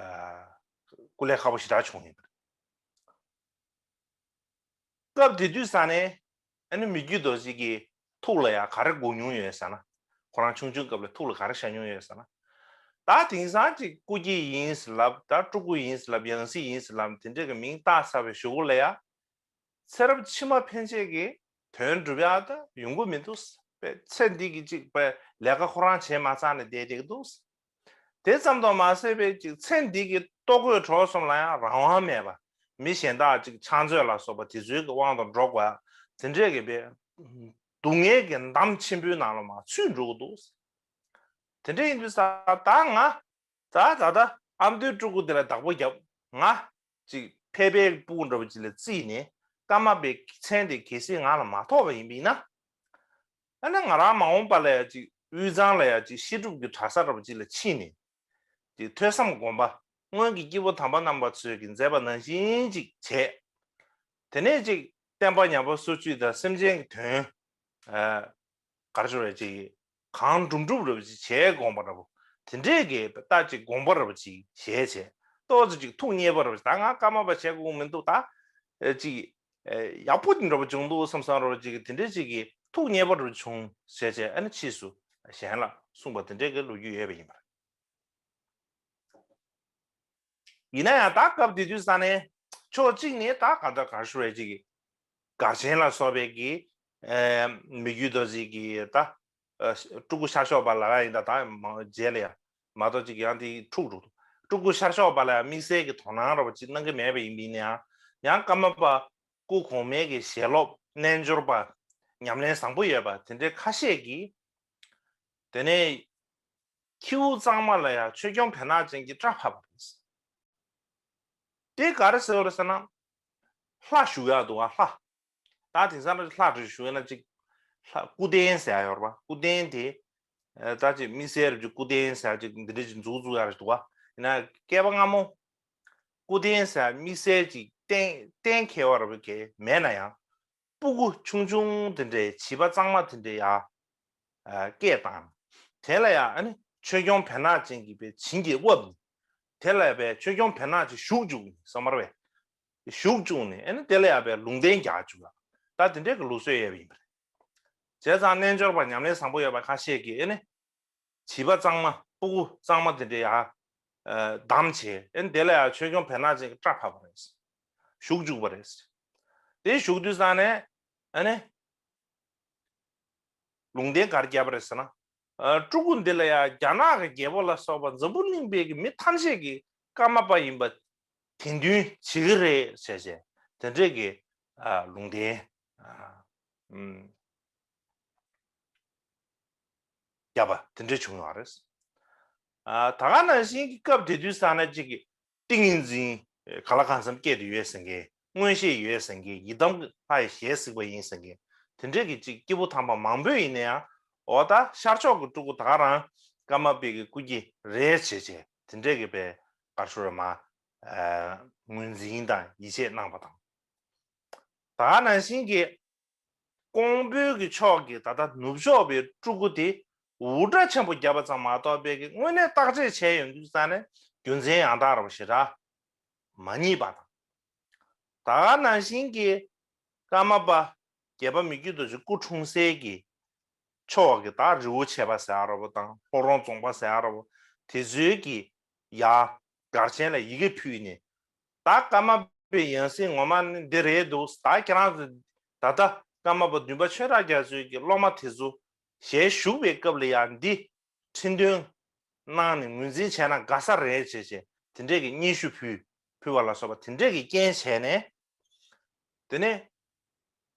སྐུ་ལས་ཁག་པོ་ཞེ་དྲག་བྱུང་ཡོད་པ་རེད། སྐབས་དེ་དུས་ས་ནས་ཨ་ནི་མི་བསྐྱོད་རྡོ་རྗེ་གི་ཐུགས་ལ་ཡང་ག་རེ་དགོངས་མྱོང་ཡོད་ཟེར་ན། ཁོ་རང་ཆུང་ཆུང་སྐབས་ལ་ཐུགས་ལ་ག་རེ་ཤར་མྱོང་ཡོད་ཟེར་ན། ད་དེང་སང་ཅིག་སྐུ་སྐྱེ་ཡིན་ཟེར་ལབ། ད་སྤྲུལ་སྐུ་ཡིན་ཟེར་ལབ། ཡང་སྲིད་ཡིན་ཟེར་ལབ། དེ་འདྲས་ཀྱི་མིང་བཏགས་ཚར་བའི་གཞུག་གུ་ལ་ཡང་ཚེ་རབས་ཕྱི་མ་ཕན་ཆད་ཀྱི་དོན་སྒྲུབ་ཡག་ད་ཡོང་གི་མི་འདུག་པས། ཚེ་འདི་གི་ཅིག་པས་ལས་ཀ་ཁོ་རང་བྱེད་མ་ཚར་ནས་བསྡད་བསྡད་ཀྱི་འདུག། དེ་ཙམ་དུ་མ་ཟད་པའི་ཅིག་ཚེ་འདི་གི་ལྟོ་གོས་གྲོགས་གསུམ་ལ་ཡང་རང་དབང་མེད་པ། མི་གཞན་དག་ཅིག་ཕྱག་མཛོད་ལ་སོགས་པ་དེ་ཚོའི་གི་དབང་དུ་འགྲོ་དགོས་ཡ་དེ་འདྲས་ཀྱི་པའི་སྡུག་བསྔལ་གྱི་འདམ་ཆེན་པོའི་ནང་ལ་མར་ཚུད་འགྲོ་གི་འདུག། དེ་འདྲས་ཡིན་དུས་ས་ད་ང་ད་ད་ལྟ་ཨ་མདོའི་སྤྲུལ་སྐུ་དེ་ལ་བདག་པོ་བརྒྱབ། ང་ཅིག་ཕལ་པའི་སྤུ་གུ་འདྲ་པོ་ཅིག་ལ་བརྩིས་ནས་ཀརྨ་པའི་མཚན་དེ་གལ་སྲིད་ང་ལ་མ་ཐོབ་པ་ཡིན་པ་ཡིན་ན། ཨ་ནི་ང་རང་མ་འོངས་པ་ལ་ཡ་ཅིག་དབུས་གཙང་ལ་ཡ་ཅིག་བཤད་སྒྲུབ་ཀྱི་གྲྭ་ས་འདྲ་པོ་ཅིག་ལ་ཕྱིན་ནས་ཅིག་ཐོས་བསམ་སྒོམ་པ་སྔོན་གྱི་སྐྱེས་བུ་དམ་པ་རྣམ་པ་ཚོས་ཀྱིས་མཛད་པ་ནང་བཞིན་ཅིག་བྱས། དེ་ནས་ཅིག་བསྟན་པ་ཉམས་པ་སོར་ཆུད་དང་སེམས་ཅན་གྱི་དོན་ཨ་ག་རེ་ཞུ་རེད་ཅིག་གང་སྒྲུབ་སྒྲུབ་རེད་པ་ཅིག་བྱས་དགོངས་པ་འདྲ་པོ་དེ་འདྲས་ཀྱི་ལྟ་ཅིག་དགོངས་པ་འདྲ་པོ་ཅིག་བཞེས་བྱས། ཏོག་ཙམ་ཅིག་ཐུགས་མཉེས་པ་འདྲ་པོ་ཅིག་ད་ང་ཀརྨ་པ་བྱེད་དགོས་མི་འདུག་ད་ཨེ་ཅིག་ཨེ་ཡག་པོ་འདྲ་པོ་བྱུང་འདུག་བསམ་བསམ་འདྲ་པོ་ཅིག་དེ་འདྲས་ཅིག་གི་ཐུགས་མཉེས་པ་འདྲ་པོ་བྱུང་བྱས་བྱས། ཨ་ནི་ཕྱིས་སུ་གཞན་ལ་གསུངས་པ་དེ་འདྲས་ཀྱི་ལོ་རྒྱུས་ཡོད་པ་ཡིན་པ་རེད། ཡིན་ན་ཡང་ད་སྐབས་དེ་དུས་ས་ནས་ཕྱོགས་གཅིག་ནས་ད་ག་ད་ག་ཞུ་བའི་ཅིག་གི་གར་ཆེན་ལ་སོགས་པའི་གི་ཨེ་མི་བསྐྱོད་རྡོ་རྗེ་གི་ད་ཨ་སྤྲུལ་སྐུ་ཤར་ཕྱོགས་པ་ལབ་ཡ་ཡིན་ད། ད་མང་རྗེས་ལ་ཡ་མ་གཏོགས་ཅིག་ཡང་དེ་འཁྲུག་འགྲོ་འདུག། སྤྲུལ་སྐུ་ཤར་ཕྱོགས་པ་ལ་ཡ་དམིགས་བསལ་གྱི་དོ་སྣང་ར་བ་ཅིག་གནང་གི་མེད་པ་ཡིན་པ་ཡིན་ན་ཡང་། ཡང་ཀརྨ་པ་སྐུ་གོང་མའི་གི་ཞལ་སློབ་རྣལ་འབྱོར་པ་ཉམས་ལེན་བཟང་པོ་ཡོད་པ་དེ་འདྲའི་ཁ་ཤས་ཀྱིས། དེ་ནས་ཁྱེའུ་གཙང་མ་ལ་ཡང་ཆོས་སྐྱོང་བེར་ནག་ཅན་གྱིས་སྐྲ་ཕབ་པ་རེད། དེ་ག་རེ་ཟེར་བ་རེད་ཟེར་ན། ལྷ་བཞུགས་ཡག་འདུག་ག། ལྷ། ད་དེང་སང་ལྷ་རེ་བཞུགས་ཡོད་ན་ཅིག་ལྷ་སྐུ་རྟེན་ཟེར་ཡག་ཡོད་རེད་པ། སྐུ་རྟེན་དེ་ཨ་ད་ཅིག་དམིགས་བསལ་རེ་ཅིག་སྐུ་རྟེན་ཟེར་ཡག་ཅིག་འདི་འདྲ་ཅིག་འཛུགས་བཙུགས་ཡག་རེ་འདུག་ག། ཡིན་ན་བསྐལ་པ་སྔ་མོ་སྐུ་རྟེན་ཟེར་ཡག་དམིགས་བསལ་ཅིག་གཏན་གཏན་འཁེལ་བ་རེ་བ་གས་མེད་ན་ཡང་། སྤུ་གུ་ཆུང་ཆུང་དེ་འདྲའི་བྱིས་པ་གཙང་མ་དེ་འདྲའི་ཡ་ཨ་སྐད་བཏང་། དེ་ལ་ཡ་ཨ་ནི་ཆོས་སྐྱོང་བེར་ནག་ཅན་གྱིས་པའི་བྱིན་གྱིས་དབབ་ནས། དེ་ལ་ཡ་པའི་ཆོས་སྐྱོང་བེར་ནག་ཅིག་ཞུགས་བཅུག་ནས་བསམ་པ་རེད་པས། ཞུགས་བཅུག་ནས་ཨ་ནི་དེ་ལ་ཡ་པའི་ལུང་བསྟན་རྒྱག་བཅུག་ཡ། ད་དེ་འདྲའི་གི་ལུགས་སྲོལ་ཡོད་པ་ཡིན་པ་རེད། བྱས་ཙང་རྣལ་འབྱོར་པ་ཉམས་ལེན་བཟང་པོ་ཡོད་པ་ཁ་ཤས་ཀྱིས་ཨ་ནི། བྱིས་པ་གཙང་མ་སྤུ་གུ་གཙང་མ་དེ་འདྲ་ཡ་ཨ་བསྡམས་བྱས། ཨ་ནི་དེ་ལ་ཡ་ཆོས་སྐྱོང་བེར་ནག་ཅན་གྱིས་སྐྲ་ཕབ་པ་རེད། ཞུགས་བཅུག་པ་རེད། དེ་ཞུགས་དུས་ཙང་ནས་ཨ་ནི་ལུང་བསྟན་ག་རེ་བརྒྱབ་པ་རེད་ཟེར་ན། ཨ་སྤྲུལ་སྐུ་འདི་ལ་ཡ་རྒྱ་ནག་གི་རྒྱལ་པོ་ལ་སོགས་པ་འཛམ་བུ་གླིང་པའི་གི་མི་ཐམས་ཅད་ཀྱིས་ཀརྨ་པ་ཡིན་པ་དེ་འདུན་བྱེད་ཀྱི་རེད་ཟེར་བྱས་དེ་འདྲས་ཀྱི་ཨ་ལུང་བསྟན་ཨ་ཨུམ་བརྒྱབ་པ་དེ་འདྲ་བྱུང་ཡོད་རེད། ཨ་ད་ག་ནང་བཞིན་གྱི་སྐབས་དེ་དུས་ས་ན་གཅིག་གི་ཏིང་ངེ་འཛིན་ག་ལ་གང་འཚམ་སྐྱེས་ཏེ་ཡོད་ཟེར་མཁན། མངོན་ཤེས་ཡོད་ཟེར་མཁན། ཡི་དམ་ལྷ་ཡི་ཞལ་གཟིགས་པ་ཡིན་ཟེར་མཁན། དེ་འདྲས་ཀྱི་གཅིག་སྐྱེས་བུ་དམ་པ་མང་པོས་ཡིན་ན་ཡང་འོ་ད་ཤར་ཕྱོགས་ཀྱི་སྤྲུལ་སྐུ་ད་ག་རང་ཀརྨ་པའི་གི་སྐུ་སྐྱེ་རེད་བྱས་བྱས་དེ་འདྲས་ཀྱི་པའི་ག་རེ་ཞུ་རེད་མ་ཨ་ངོས་འཛིན་དང་ཡིད་ཆེས་གནང་པ་དང་། ད་ག་ནང་བཞིན་གྱི་ཀོང་པོའི་གི་ཕྱོགས་ཀྱི་ད་ལྟ་ནུབ་ཕྱོགས་པའི་སྤྲུལ་སྐུ་དེ་འུར་སྒྲ་ཆེན་པོ་བརྒྱབ་པ་ཙམ་མ་གཏོགས་པའི་གི་དངོས་གནས་བརྟག་དཔྱད་བྱས་ཡོང་དུས་ཙང་ནས་རྒྱུ་མཚན་ཡང་དག་ར་བ་ཞེ་དྲག་མ་རྙེད་པ་དང་། ད་ག་ནང་བཞིན་གྱི་ཀརྨ་པ་བརྒྱད་པ་མི་བསྐྱོད་རྡོ་རྗེ་སྐུ་འཁྲུངས་སའི་གི་ཕྱོགས་ཀྱི་ད་རི་བོ་བྱེ་བ་ཟེར་ཡ་ར་བ་དང་ལྷོ་རོང་རྫོང་པ་ཟེར་ཡ་ར་བ་དེ་ཚོའི་གི་ཡ་སྒར་ཆེན་ལ་ཡི་གེ་ཕུལ་ནས། ད་ཀརྨ་པའི་ཡང་སྲིད་ངོ་མ་ནི་འདི་རེད་འདུག་ད་ཁྱེད་རང་ཚོ་ད་ལྟ་ཀརྨ་པ་བདུན་པ་ཆོས་གྲགས་རྒྱ་མཚོའི་གི་སློབ་མ་དེ་ཚོ་ཞལ་བཞུགས་པའི་སྐབས་ལ་ཡང་འདི་ཁྲི་འདོན་གནང་ནས་ངོས་འཛིན་བྱས་ན་དགའ་ས་རེད་བྱས་བྱས་དེ་འདྲས་ཀྱི་སྙན་ཞུ་ཕུལ་ཕུལ་བ་ལ་སོགས་པ་དེ་འདྲས་ཀྱི་རྐྱེན་བྱས་ནས། དེ་ནས་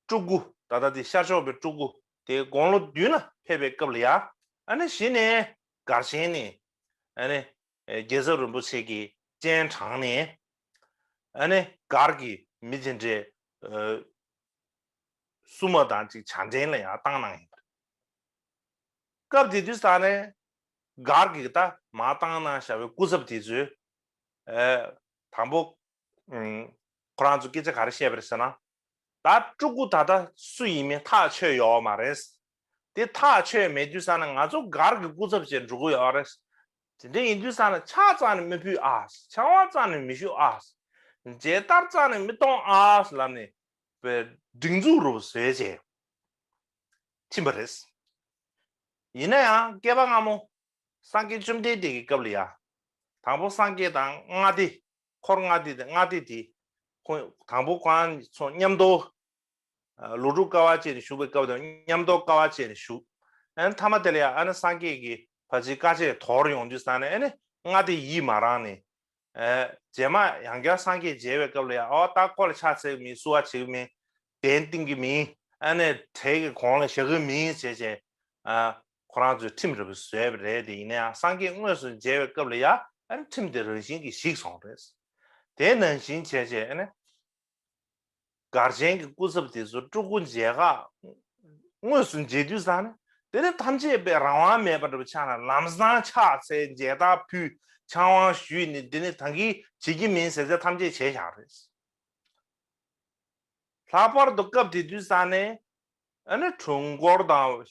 སྤྲུལ་སྐུ་ད་ལྟ་དེ་ཤར་ཕྱོགས་པའི་སྤྲུལ་སྐུ་དེ་དགུང་ལོ་བདུན་ལ་ཕེབས་པའི་སྐབས་ལ་ཡ། ཨ་ནི་གཞི་ནས་སྒར་ཆེན་ནས་ཨ་ནི་རྒྱལ་ཚབ་རིན་པོ་ཆེ་གི་སྤྱན་དྲངས་ནས་ཨ་ནི་སྒར་གྱི་མི་དེ་འདྲའི་སྲུང་མ་དང་ཅིག་བྱ་འདྲེན་ལ་ཡང་བཏང་གནང་ཡོད་པ་རེད། སྐབས་དེ་དུས་ས་ནས་སྒར་གྱི་ད་མ་བཏང་གནང་བཞག་པའི་སྐུ་ཚབ་དེ་ཚོས་དང་པོ་ཁོ་རང་ཚོ་སྐད་ཆ་ག་རེ་བཤད་པ་རེད་ཟེར་ན། ད་སྤྲུལ་སྐུ་ད་ལྟ་སུ་ཡིན་མིན་ཐག་ཆོད་ཡོད་མ་རེད། དེ་ཐག་ཆོད་མེད་དུས་ས་ནས་ང་ཚོ་སྒར་གྱི་སྐུ་ཚབ་བྱས་འགྲོ་གི་ཡོད་རེད། དེ་འདྲ་ཡིན་དུས་ས་ནས་ཕྱག་རྩ་ནས་མི་ཕུལ་ཨ། ཆང་བ་རྩ་ནས་མི་བཞུ་ཨ། མཇལ་དར་རྩ་ནས་མི་གཏོང་ཨ་ལབ་ནས་པའི་སྒྲིག་འཛུགས་རུ་བཟོས་བྱས་ཕྱིན་པ་རེད། ཡིན་ན་ཡང་སྐྱེས་པ་སྔ་མོ་སངས་རྒྱས་བཅོམ་ལྡན་འདས་ཀྱི་སྐབས་ལ་ཡ། དང་པོ་སངས་རྒྱས་དང་ལྔ་སྡེ། འཁོར་ལྔ་སྡེ་དེ་ལྔ་སྡེ་དེ། ཁོང་དང་པོ་ཁོང་ཚོ་མཉམ་དུ། ལོ་དྲུག་དཀའ་བ་སྤྱད་ནས་བཞུགས་པའི་སྐབས་དང་མཉམ་དུ་དཀའ་བ་སྤྱད་ནས་བཞུགས། ཨ་ནི་མཐའ་མ་དེ་ལ་ཡང་ཨ་ནི་སངས་རྒྱས་ཀྱི་ཕ་ཆེ་དཀའ་སྤྱད་དོར་ཡོང་དུས་ས་ནས་ཨ་ནི་ལྔ་སྡེ་ཡིད་མ་རངས་ནས། རྗེས་མ་ཡང་བསྐྱར་སངས་རྒྱས་མཇལ་བའི་སྐབས་ལ་ཡང་ཨོ་ད་ཁོ་ལ་ཕྱག་འཚལ་གི་མིན་བསུ་བ་བྱེད་གི་མིན། གདན་བཏིང་གི་མིན། ཨ་ནི་གྲལ་གྱི་གོང་ལ་བཞག་གི་མིན་བྱས་བྱས། ཁོ་རང་ཚོས་ཁྲིམས་རེ་བཟོས་པ་རེད་དེ་ཡིན་ན་ཡང་སངས་རྒྱས་དངོས་སུ་མཇལ་བའི་སྐབས་ལ་ཡང་ཨ་ནི་ཁྲིམས་དེ་རང་བཞིན་གྱིས་ཞིག་སོང་རེད། དེ་ནང་བཞིན་བྱས་བྱས་ཨ་ནི། སྒར་ཆེན་གྱི་སྐུ་ཚབ་དེ་ཚོ་སྤྲུལ་སྐུ་མཇལ་ཁ་དངོས་སུ་མཇལ་དུས་ཙང་ནས་དེ་ནི་ཐམས་ཅད་པའི་རང་དབང་མེད་པ་འདྲ་པོ་ཆགས་ན་ལམ་སང་ཕྱག་འཚལ་མཇལ་དར་ཕུལ་ཆང་དབང་ཞུས་ནས་དེ་ནི་ད་གིན་བྱེད་ཀྱི་མིན་ཟེར་ཚེ་ཐམས་ཅད་བྱས་བཞག་རེད། ལྷག་པར་དུ་སྐབས་དེ་དུས་ཙང་ནས་ཨ་ནི་དྲུང་འཁོར་དང་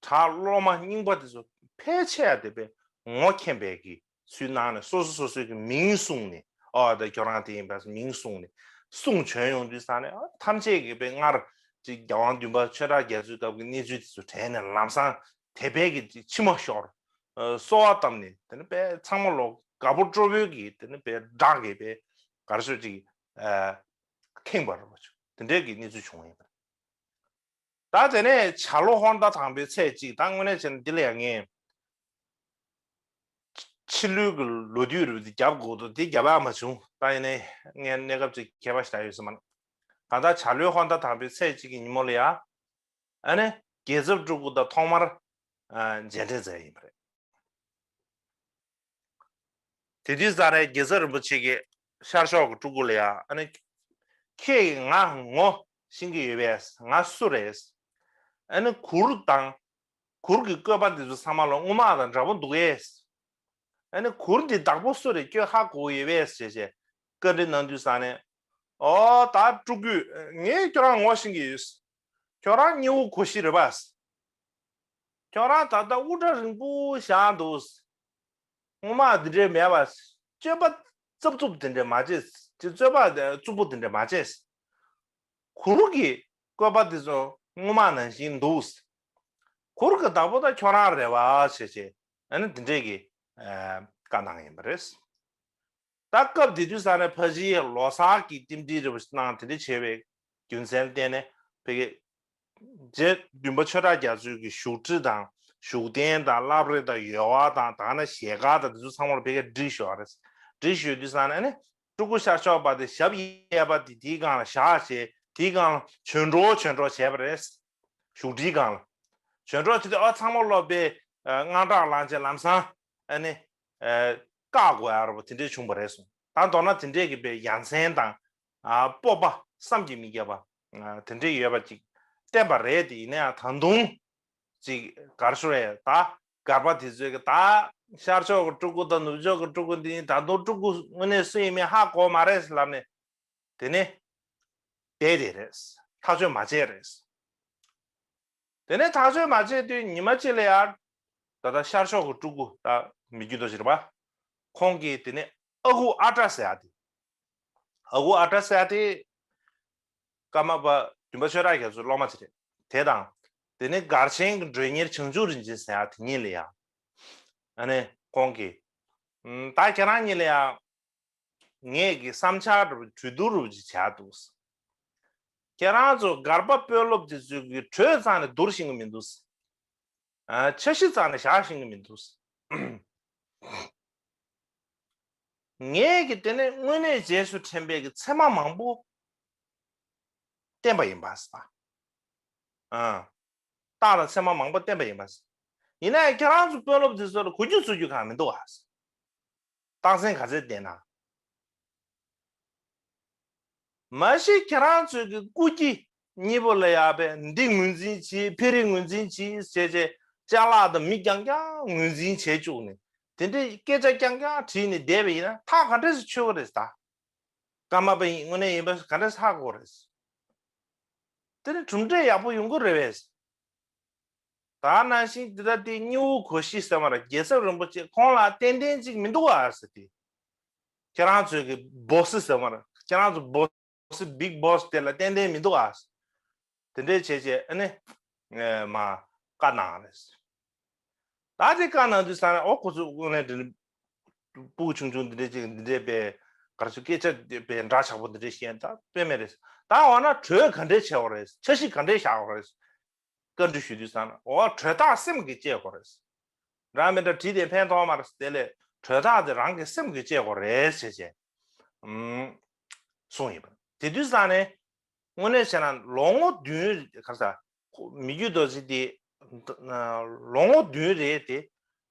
གྲྭ་སློབ་མ་རྙིང་པ་དེ་ཚོ་ཕལ་ཆེར་དེ་པའི་ངོ་མཁྱེན་པའི་གི་ཚུལ་གནང་ནས་སོ་སོ་སོ་སོའི་གི་མིང་གསུངས་ནས་ཨོ་ད་ཁྱོད་རང་དེ་ཡིན་པས་མིང་གསུངས་ནས་གསུང་བྱོན་ཡོང་དུས་ཙང་ནས་ཨ་ཐམས་ཅད་ཀྱིས་པའི་སྔར་ཅིག་རྒྱལ་དབང་བདུན་པ་ཆོས་གྲགས་རྒྱ་མཚོའི་སྐབས་ཀྱི་གནས་ཚུལ་དེ་ཚོ་དྲན་ནས་ལམ་སང་དད་པའི་གི་མཆི་མ་ཤོར། གསོལ་བ་བཏབ་ནས་དེ་ནི་པའི་ཚང་མ་ལོ་དགའ་པོ་སྤྲོ་པོའི་གི་དེ་ནི་པའི་བསྒྲགས་གི་པའི་གར་ཤོད་ཅིག་ཁེངས་པ་རེད་པ་ཆུ་དེ་འདྲའི་གི་གནས་ཚུལ་བྱུང་ཡོད་པ་རེད། ད་དེ་ནས་བྱ་ལོ་ཧོར་ཟླ་དང་པོའི་ཚེས་གཅིག་ད་དངོས་གནས་བྱས་ན་འདི་ལ་ཡང་ངས་ཕྱི་ལོའི་གི་ལོ་དུས་རུ་འདི་རྒྱབ་དགོས་འདུག་འདི་རྒྱབ་ཡག་མ་བྱུང་ད་ཡིན་ནའི་ངས་གནས་སྐབས་ཅིག་ཁྱད་པར་ཞིག་ད་ཡོད་སྲིད་མ་གང་ལྟར་བྱ་ལོའི་ཧོར་ཟླ་དང་པོའི་ཚེས་གཅིག་གི་ཉིན་མོ་ལ་ཡ་ཨ་ནི་རྒྱལ་ཚབ་སྤྲུལ་སྐུ་དང་ཐོག་མར་མཇལ་འཕྲད་མཛད་ཡིན་པ་རེད། དེ་དུས་ཙ་རེ་རྒྱལ་ཚབ་རིན་པོ་ཆེ་གིས་ཤར་ཕྱོགས་ཀྱི་སྤྲུལ་སྐུ་ལ་ཡང་ཨ་ནི། ཁྱེད་ཀྱིས་ང་ངོ་ཤེས་ཀྱི་ཡོད་པས་ང་སུ་རེད། ཨ་ནི་གུར་དང་། གུར་གྱི་བཀོད་པ་འདི་ཚོ་ཚང་མ་ལ་སྔོན་མ་དང་འདྲ་པོ་འདུག་གས། ཨ་ནི་གུར་འདི་བདག་པོ་སུ་རེད་ཁྱོད་ཧ་གོ་ཡོད་པས་ཞེས་བྱས་བཀའ་འདྲི་གནང་དུས་ཙ་ནས། ཨོ་ད་སྤྲུལ་སྐུ་ངས་ཁྱོད་རང་ངོ་ཤེས་ཀྱི་ཡོད། ཁྱོད་རང་སྙེ་བོ་གོ་ཤི་རེད་པས། ཁྱོད་རང་ད་ལྟ་དབུ་སྐྲ་རིང་པོ་བཞག་འདུག་སྔོན་མ་འདི་འདྲའི་མེད་པ། སྤྱོད་པ་རྩབ་རྩུབ་དེ་འདྲ་མ་བྱེད། ཅི་རྩོད་པ་རྩུབ་པོ་དེ་འདྲ་མ་བྱེད། གུར་གྱི་བཀོད་པ་དེ་ཚོ་སྔོན་མ་ནང་བཞིན་འདུག་གུར་གྱི་བདག་པོ་ད་ཁྱོད་རང་རེད་པ་ཞེས་བྱས་ཨ་ནི་འདི་འདྲས་ཀྱི་བཀའ་གནང་ཡིན་པ་རེད། ད་སྐབས་དེ་དུས་ས་ནས་ཕ་གཞིས་ལོ་གསར་གྱི་རྟེན་འབྲེལ་རེ་བ་གནང་དེ་འདྲ་བྱས་པའི་རྒྱུ་མཚན་བརྟེན་ནས་ཕ་གི་རྗེ་བདུན་པ་ཆོས་གྲགས་རྒྱ་མཚོའི་གི་བཞུགས་ཁྲི་དང་བཞུགས་གདན་དང་བླ་བྲེ་དང་ཡོལ་བ་དང་ད་ནི་ཞལ་དཀར་དང་དེ་ཚོ་ཚང་མ་ལ་ཕ་གིར་སྒྲིག་ཞུ་བ་རེད། སྒྲིག་ཞུ་དུས་ས་ནས་ཨ་ནི་སྤྲུལ་སྐུ་ཤར་ཕྱོགས་པ་དེ་ཞབས་གཡས་པ་དེ་དེའི་སྒང་ལ་བཞག་བྱས་དེའི་སྒང་ལ་བྱོན་འགྲོ་བྱོན་འགྲོ་བྱས་པ་རེད། བཞུགས་ཁྲིའི་སྒང་ལ། བྱོན་འགྲོ་བྱེད་དུས་ཨ་ཚང་མ་སློབ་པའི་དངངས་སྐྲག་ལངས་བྱས་ལམ་སང་ཨ་ནི། བཀག་དགོས་ཡ་ར་བ་དེ་འདྲས་བྱུང་བ་རེད་གསུངས། ད་མདོར་ན་དེ་འདྲས་ཀྱི་པའི་ཡ་མཚན་དང་། སྤོབས་པ་བསམ་གྱིས་མི་ཁྱབ་པ། དེ་འདྲས་ཡོད་པ་ཅིག་བསྟན་པ་རེད་དེ་ཡིན་ན་ཡང་ད་དུང་། ཅིག་གར་ཤོར་ཡ་ད་སྒར་པ་དེ་ཚོས་ཀྱི་ད་ཤར་ཕྱོགས་ཀྱི་སྤྲུལ་སྐུ་དང་ནུབ་ཕྱོགས་ཀྱི་སྤྲུལ་སྐུ་འདི་ད་དུང་སྤྲུལ་སྐུ་དངོས་གནས་སུ་ཡིན་མིན་ཧ་གོ་མ་རེད་ལབ་ནས། དེ་ནས་བསྡད་དེ་རེད། ཐག་གཅོད་མ་བྱས་རེད། དེ་ནས་ཐག་གཅོད་མ་བྱས་དུས་ཉི་མ་གཅིག་ལ་ཡར་ད་ལྟ་ཤར་ཕྱོགས་ཀྱི་སྤྲུལ་སྐུ་ད་མི་རྒྱུད་དོ་ཞིག་རེད་པ། ཁོང་གིས་དེ་ནས་ཨ་ཁུ་ཨ་བྲ་ཟེར་ཡ་དེ། ཨ་ཁུ་ཨ་བྲ་ཟེར་ཡ་དེ་ཀརྨ་པ་བདུན་པ་ཆོས་གྲགས་རྒྱ་མཚོའི་སློབ་མ་ཅིག་རེད། དེ་དང་དེ་ནས་སྒར་ཆེན་གྱི་མགྲོན་གཉེར་བྱང་ཆུབ་རིན་ཆེན་ཟེར་ཡ་དེ་གཉིས་ལ་ཡང་ཨ་ནི་ཁོང་གིས་ད་ཁྱེད་རང་གཉིས་ལ་ཡང་། ངས་ཀྱི་བསམ་འཆར་འགྲོ་གྲོས་བསྡུར་རུ་ཅིག་བྱ་འདུག་ཁྱེད་རང་ཚོ་སྒར་པ་དཔོན་སློབ་དེ་ཚོས་ཀྱི་གྲོས་རྩ་ནས་བསྡུར་ཤེས་ཀྱི་མི་འདུག་ཨ། འཆར་གཞི་རྩ་ནས་བཞག་ཤེས་ཀྱི་མི་འདུག་ངས་ཀྱི་དེ་ནས་དངོས་གནས་རྗེས་སུ་དྲན་པའི་གི་ཚད་མ་མང་པོ་བསྟན་པ་ཡིན་པ་ཟེར། ཨ། རྟགས་དང་ཚད་མ་མང་པོ་བསྟན་པ་ཡིན་པ་ཟེར། ཡིན་ན་ཡང་ཁྱེད་རང་ཚོ་དཔོན་སློབ་དེ་ཚོ་ལ་གོ་རྒྱུ་ཚོར་རྒྱུ་གང་མི་འདུག་ཨ་ཟེར། རྟགས་མཚན་ག་ཚད་བསྟན་ན། མ་གཞི་ཁྱེད་རང་ཚོའི་གི་སྐུ་སྐྱེ་གཉིས་པོ་ལ་ཡག་པས་འདི་ངོས་འཛིན་བྱེད་ཕེ་རི་ངོས་འཛིན་བྱེད་ཟེར་བྱས་ཅ་ལག་དང་མི་རྐྱང་རྐྱང་ངོས་འཛིན་བྱས་བཅུག་ནས་དེ་འདྲའི་སྐད་ཆ་རྐྱང་རྐྱང་དྲིས་ནས་བསྡད་པ་ཡིན་ན་ཐག་ག་འདྲས་སེ་ཆོད་ཀྱི་རེད་ད། ཀརྨ་པ་ཡིན་དངོས་གནས་ཡིན་པ་ག་འདྲས་ཧ་གོ་རེད། དེ་ནི་གྲུབ་འབྲས་ཡག་པོ་ཡོང་གི་རེད་པས། ད་ནང་བཞིན་འདི་ལྟ་སྟེ་སྨྱུ་གུ་གོ་ཤི་ཟེར་བ་ར་རྒྱལ་ཚབ་རིན་པོ་ཆེ་ཁོང་ལ་ཏན་ཏན་གཅིག་མི་འདུག་ཨ་ཟེར་ཏེ། ཁྱེད་རང་ཚོའི་གི་སྦོ་སི་ཟེར་བ་ར་ཁྱེད་རང་ཚོ་སྦོ་སི་བིག་སྦོ་སི་དེ་ལ་ཏན་ཏན་མི་འདུག་ཨ་ཟེར། དེ་འདྲའི་བྱས་བྱས་ཨ་ནི་མ་བཀའ་གནང་རེད། ད་དེ་བཀའ་གནང་དུས་ས་ན་ཨོ་ཁོ་ཚོ་དངོས་གནས་དེ་ནི་སྤུ་གུ་ཆུང་ཆུང་འདི་འདྲས་ཅིག་འདི་འདྲས་པའི་གར་སོ་སྐད་ཆ་དེ་པའི་འདྲ་ཆགས་པོ་འདི་འདྲས་བཤད་ད་དཔེ་མེད་རེད། ད་འོ་ན་གྲོས་ག་འདྲས་བྱས་པ་རེད། འཆར་གཞི་ག་འདྲས་བཞག་པ་རེད། བཀའ་འདྲི་ཞུ་དུས་ས་ན་འོ་གྲོས་ཐག་སེམས་ཀྱིས་བཅད་དགོས་རེད། འདྲ་མི་འདྲ་བྲིས་ཏེ་ཕན་ཐོགས་མ་རེད། དེ་ལས་གྲོས་ཐག་དེ་རང་གི་སེམས་ཀྱིས་བཅད་དགོས་རེད་ཟེར་བྱས་ཨུམ་གསུངས་ཡིན་པ་དེ་དུས་ས་ནས་དངོས་གནས་བྱས་ན་ལོ་ངོ་བདུན་ག་ས་མི་རྒྱུད་རྡོ་རྗེ་དེ་ལོ་ངོ་བདུན་རེད་དེ།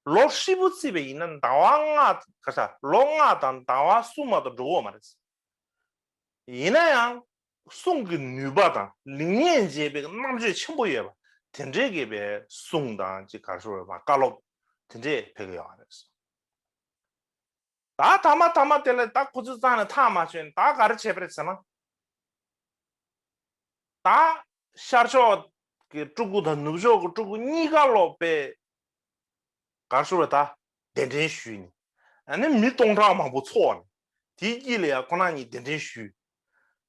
ལོ་ཧྲིལ་པོ་བརྩིས་པ་ཡིན་ན་ཟླ་བ་ལྔ་ག་ས་ལོ་ལྔ་དང་ཟླ་བ་གསུམ་མ་གཏོགས་འགྲོ་གི་ཡོད་མ་རེད། ཡིན་ན་ཡང་གསུང་གི་ནུས་པ་དང་ལེགས་ཉེས་འབྱེད་པའི་རྣམ་དཔྱོད་ཆེན་པོ་ཡོད་པ་དེ་འདྲའི་གི་པའི་གསུང་དང་ཅིག་ག་རེ་ཞུ་དགོས་རེད་པ་བཀའ་སློབ་དེ་འདྲས་ཕེབས་ཀྱི་ཡོད་རེད། ད་ཐ་མ་ཐ་མ་དེ་ལ་ད་ཁོ་ཚོའི་རྩ་ནས་ཐག་མ་ཆོད་ནས་ད་ག་རེ་བྱས་པ་རེད་ཟེར་ན། ད་ཤར་ཕྱོགས་ཀྱི་སྤྲུལ་སྐུ་དང་ནུབ་ཕྱོགས་ཀྱི་སྤྲུལ་སྐུ་གཉིས་ཀ་ལོག་པའི་གར་ཤོར་བ་ད་གདན་འདྲེན་ཞུས་ནས་ཨ་ནི་མི་སྟོང་ཕྲག་མང་པོ་ཚོགས་ནས་དེའི་དཀྱིལ་ལ་ཡང་ཁོ་རང་གཉིས་གདན་འདྲེན་ཞུས།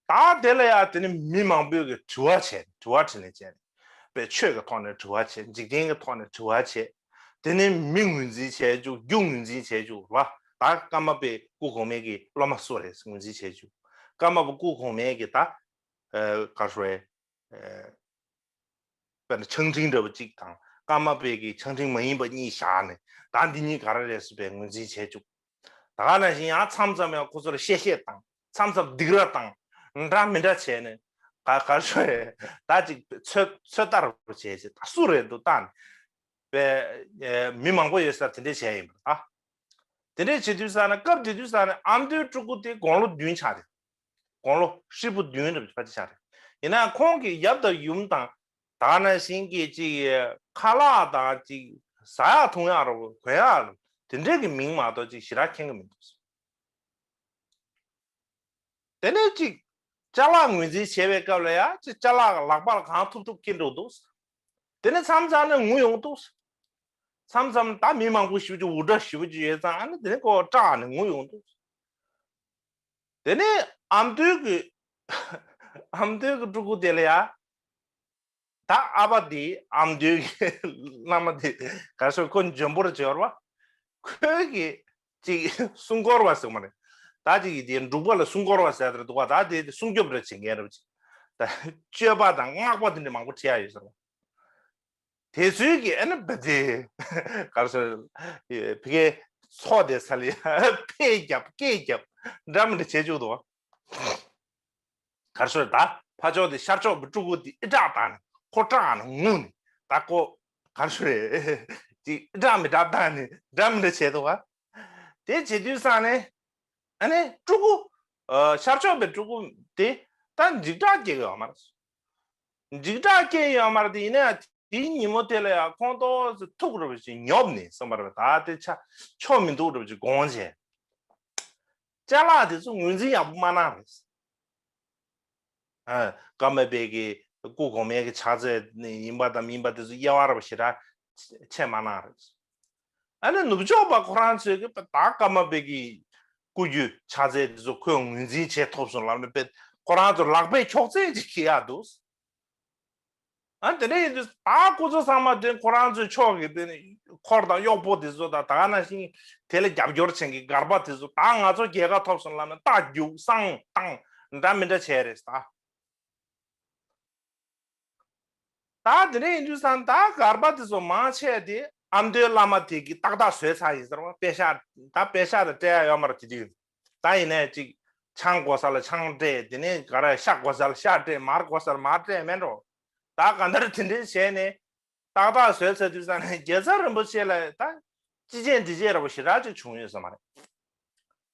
ད་དེ་ལ་ཡང་དེ་ནི་མི་མང་པོས་ཀྱི་དྲི་བ་བྱས་དྲི་བ་དྲིས་ལན་བྱས་ནས་པའི་ཆོས་ཀྱི་ཐོག་ནས་དྲི་བ་བྱས། འཇིག་རྟེན་གྱི་ཐོག་ནས་དྲི་བ་བྱས། དེ་ནས་མི་ངོས་འཛིན་བྱས་བཅུག་རྒྱུ་ངོས་འཛིན་བྱས་བཅུག་ལ་ད་ཀརྨ་པའི་སྐུ་གོང་མའི་གི་སློབ་མ་སུ་རེད་ངོས་འཛིན་བྱས་བཅུག་ཀརྨ་པ་སྐུ་གོང་མའི་གི་ད་ག་རེ་ཞུ་དཔེར་ན་ཆང་འཕྲིན་འདྲ་བ་གཅིག་དང་ཀརྨ་པའི་གི་ཆང་འཕྲིན་མ་ཡིན་པ་གཉིས་བཞག་ནས་ད་འདི་གཉིས་ག་རེ་རེད་ཟེར་བའི་ངོས་འཛིན་བྱས་བཅུག་ད་ག་ནང་བཞིན་ཡང་མཚམས་མཚམས་ཡང་ཁོ་ཚོར་གཤེ་གཤེ་བཏང་མཚམས་མཚམས་སྡིགས་ར་བཏང་འདྲ་མི་འདྲ་བྱས་ནས་ག་ག་ཤོད་ད་ཅིག་ཚོད་ཚོད་ལྟ་རུ་བྱས་བྱས་ད་སུ་རེད་འདུག་བཏང་པའི་མི་མང་པོ་ཡོད་སར་དེ་འདྲས་བྱས་ཡིན་པ་ད། དེ་འདྲས་བྱེད་དུས་ས་ན་སྐབས་དེ་དུས་ས་ན་ཨ་མདོའི་སྤྲུལ་སྐུ་དེ་དགུང་ལོ་བདུན་ཆགས་རེད། དགུང་ལོ་ཧྲིལ་པོ་བདུན་རེད་ཕལ་ཆེར་ཆགས་རེད། ཡིན་ན་ཁོང་གི་ཡབ་དང་ཡུམ་དང་ད་ག་ནང་བཞིན་གྱི་ཅིག་ཁ་ལག་དང་ཅིག་ཟ་ཡག་འཐུང་ཡག་རོ་གོན་ཡག་རོ་དེ་འདྲས་ཀྱི་མིང་མ་གཏོགས་ཅིག་ཞེ་དྲག་མཁྱེན་གྱི་མི་འདུག་དེ་ནས་ཅིག་ཅ་ལག་ངོས་འཛིན་བྱེད་པའི་སྐབས་ལ་ཡང་ཅིག་ཅ་ལག་ལག་པ་ལ་གང་ཐུབ་ཐུབ་འཁྱེར་འགྲོ་འདུག་དེ་ནས་མཚམས་མཚམས་ནས་ངུ་ཡོང་འདུག་མཚམས་མཚམས་ད་མི་མང་པོ་ཞེ་པོ་ཅིག་འུར་སྒྲ་ཞེ་པོ་ཅིག་ཡོད་ཙང་ཨ་ནི་དེ་ནས་ཁོ་སྐྲག་ནས་ངུ་ཡོང་འདུག་དེ་ནས་ཨ་མདོའི་གི་ཨ་མདོའི་གི་སྤྲུལ་སྐུ་དེ་ལ་ཡ། ད་ཨ་ཕ་དེ་ཨ་མདོའི་གི་བླ་མ་དེ་ག་རེ་ཟེར་ཁོ་འཇོན་པོར་བྱེད་པ་ཁོའི་གི་ཅིག་སྲུང་འཁོར་བ་ཟེར་མ་རེད། ད་ཅིག་གི་དེ་འབྲུག་པ་ལ་སྲུང་འཁོར་བ་ཟེར་དེ་འདུག་བ། ད་དེ་དེ་སྲུང་སྐྱོབ་རེ་བྱེད་མཁན་རེ་བ་ཅིག་ད་སྤྱོད་པ་དང་སྔགས་པ་དེ་འདྲ་མང་པོ་ཁྲིད་ཡ་ཡོད་ཟེར་བ། དེ་ཚོའི་གི་ཨ་ནི་བ་དེ་ག་རེ་ཟེར་ཕ་གི་ཚོགས་དེ་ས་ལ་ཕེ་རྒྱབ་སྐད་རྒྱབ་འདྲ་མི་འདྲ་བྱེད་བཅུག་འདུག་བ། ག་རེ་ཟེར་ད་ཕ་ཕྱོགས་དེ་ཤར་ཕྱོགས་པའི་སྤྲུལ་སྐུ་དེ་ཨི་དྲག་བཏང་ནས་ཁོ་སྐྲག་ནས་ངུ་ནས་ད་ཁོ་ག་རེ་ཟེར་ཅིག་ཨི་དྲག་མི་དྲག་བཏང་ནས་འདྲ་མི་འདྲ་བྱས་འདུག་བ། དེ་བྱེད་དུས་ས་ནས་ཨ་ནི་སྤྲུལ་སྐུ་ཤར་ཕྱོགས་པའི་སྤྲུལ་སྐུ་དེ་ད་འཇིགས་སྐྲག་སྐྱེ་གི་ཡོད་མ་རེད། འཇིགས་སྐྲག་སྐྱེ་ཡོད་མ་རེད་དེ་ཡིན་ན་ཡང་དེའི་ཉིན་མོ་དེ་ལ་ཡང་ཁོང་ཏོག་ཙམ་ཐུག་རུབ་ཅིག་ཉོབ་ནས་སོང་བ་རེད། ད་དེ་ཆ་ཆོ་མི་འདུག་རུབ་ཅིག་དགོངས་བྱས། ཅ་ལག་དེ་ཚོ་ངོས་འཛིན་ཡག་པོ་མ་གནང་རེད། ཨ། ཀརྨ་པའི་གི་སྐུ་གོང་མའི་གི་ཕྱག་རྫས་ཡིན་པ་དང་མིན་པ་དེ་ཚོ་དབྱེ་བ་ར་བ་ཞེ་དྲག་ཕྱེ་མ་གནང་རེད། ཨ་ནི་ནུབ་ཕྱོགས་པ་ཁོ་རང་ཚོས་གི་ད་ཀརྨ་པའི་གི་སྐུ་རྒྱུ་ཕྱག་རྫས་དེ་ཚོ་ཁོས་ངོས་འཛིན་བྱེད་ཐུབ་སོང་ལབ་ནས་པས་ཁོ་རང་ཚོ་ལག་པས་འཁྱོག་རྫས་ཅིག་བྱེད་ཡག་འདུག་ཨ་དེ་འདྲ་ཡིན་དུས་ད་ཁོ་ཚོ་ཚང་མ་དེ་ཁོ་རང་ཚོའི་ཕྱོགས་ཀྱི་དེ་ནི་འཁོར་དང་གཡོག་པོ་དེ་ཚོ་དང་ད་ག་ནང་བཞིན་དེ་ལ་རྒྱབ་སྐྱོར་བྱེད་མཁན་སྒར་པ་དེ་ཚོ་ད་ང་ཚོ་རྒྱལ་ཁ་ཐོབ་སོང་ལབ་ནས་རྟ་རྒྱུག་བསང་བཏང་འདྲ་མི་འདྲ་བྱས་རེད་ད། ད་དེ་འདྲ་ཡིན་དུས་ཙང་ད་སྒར་པ་དེ་ཚོ་མང་ཆེ་དེ་ཨ་མདོའི་བླ་མ་དེ་གིས་ཏག་ཏག་བཟོས་ཚར་ཡིན་ཟེར་བ། པེ་ཤག་ད་པེ་ཤག་དང་སྤྲད་ཡ་ཡོད་མ་རེད་དེ་དུས། ད་ཡིན་ནའི་ཅིག་ཆང་དགོས་ས་ལ་ཆང་སྤྲད། དེ་ནས་ག་རེ་ཤ་དགོས་ས་ལ་ཤ་སྤྲད། མར་དགོས་ས་ལ་མར་སྤྲད་མེད་འགྲོ། ད་ག་འདྲ་དེ་འདྲ་བྱས་ནས་ཏག་ཏག་བཟོས་ཚར་དུས་ཙང་ནས་རྒྱལ་ཚབ་རིན་པོ་ཆེ་ལ་ད་ཅི་བྱེད་འདི་བྱེད་ར་བ་ཞེ་དྲག་ཅིག་བྱུང་ཡོད་ས་མ་རེད།